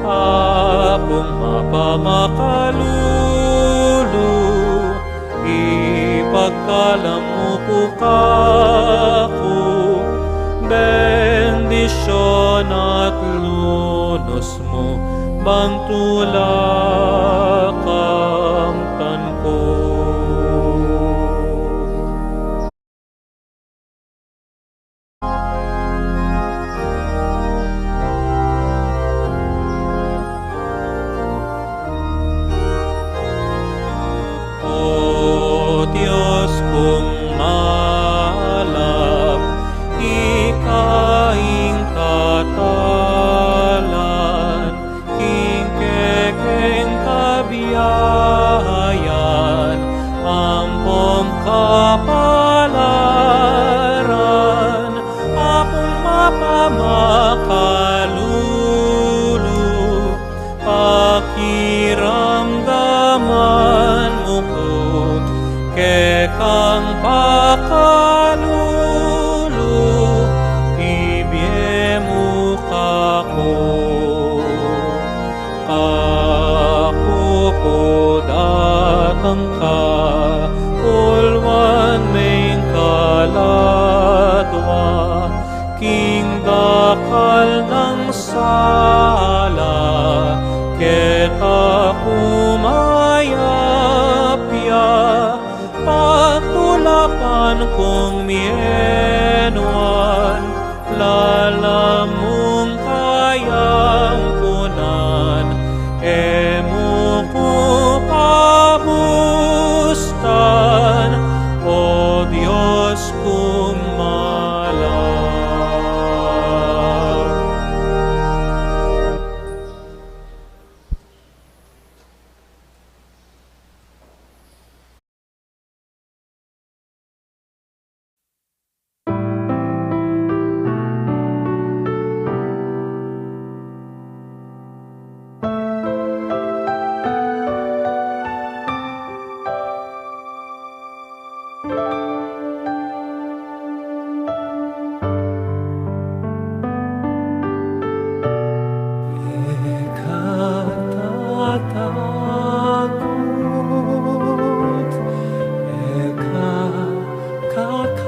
Apung mapamakalulu, ipagkalam mu ku kaku bendisyun at lunus mu bang tula kamtan ku. O Dios kung malap, ika ing tatalan king kekeng kabiayan ampong kapalaran. Apung mapamakalulu, pakiramdaman mu ku, kekang pakalulu ibie mu kaku. Kaku pu datang ka, ulwan meng kaladwa king dakal nang sala keta ku mayap ya. Patulapan kung mienuan, lalam mung kayampunan, e mu ku pabustan, O Dios kung malap. Eka tatakut, eka kakalung,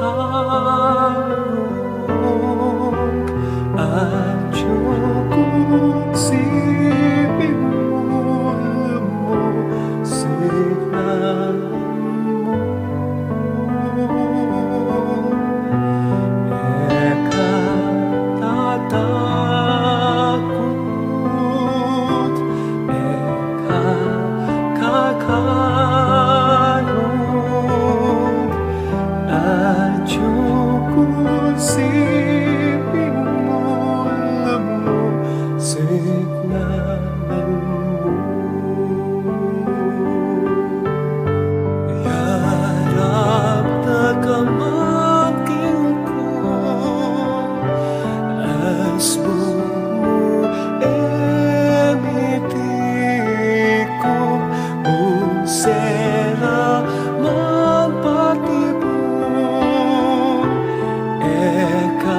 atiu ku siping mu, lumusiknan mu. Eka tatakut, eka kakalung, atiu ku siping mu, lumusiknan mu. Yarap na ka man king ku, asbun mu e mitiku, bungsela man patibu, eka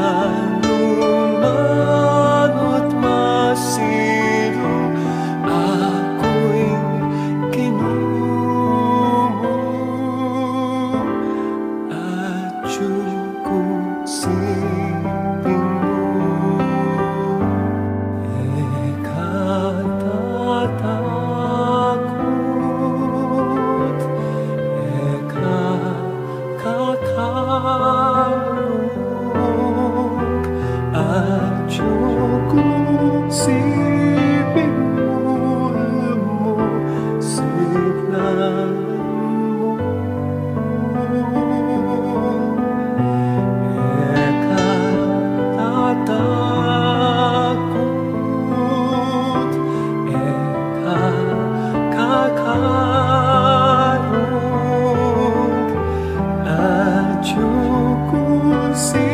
Si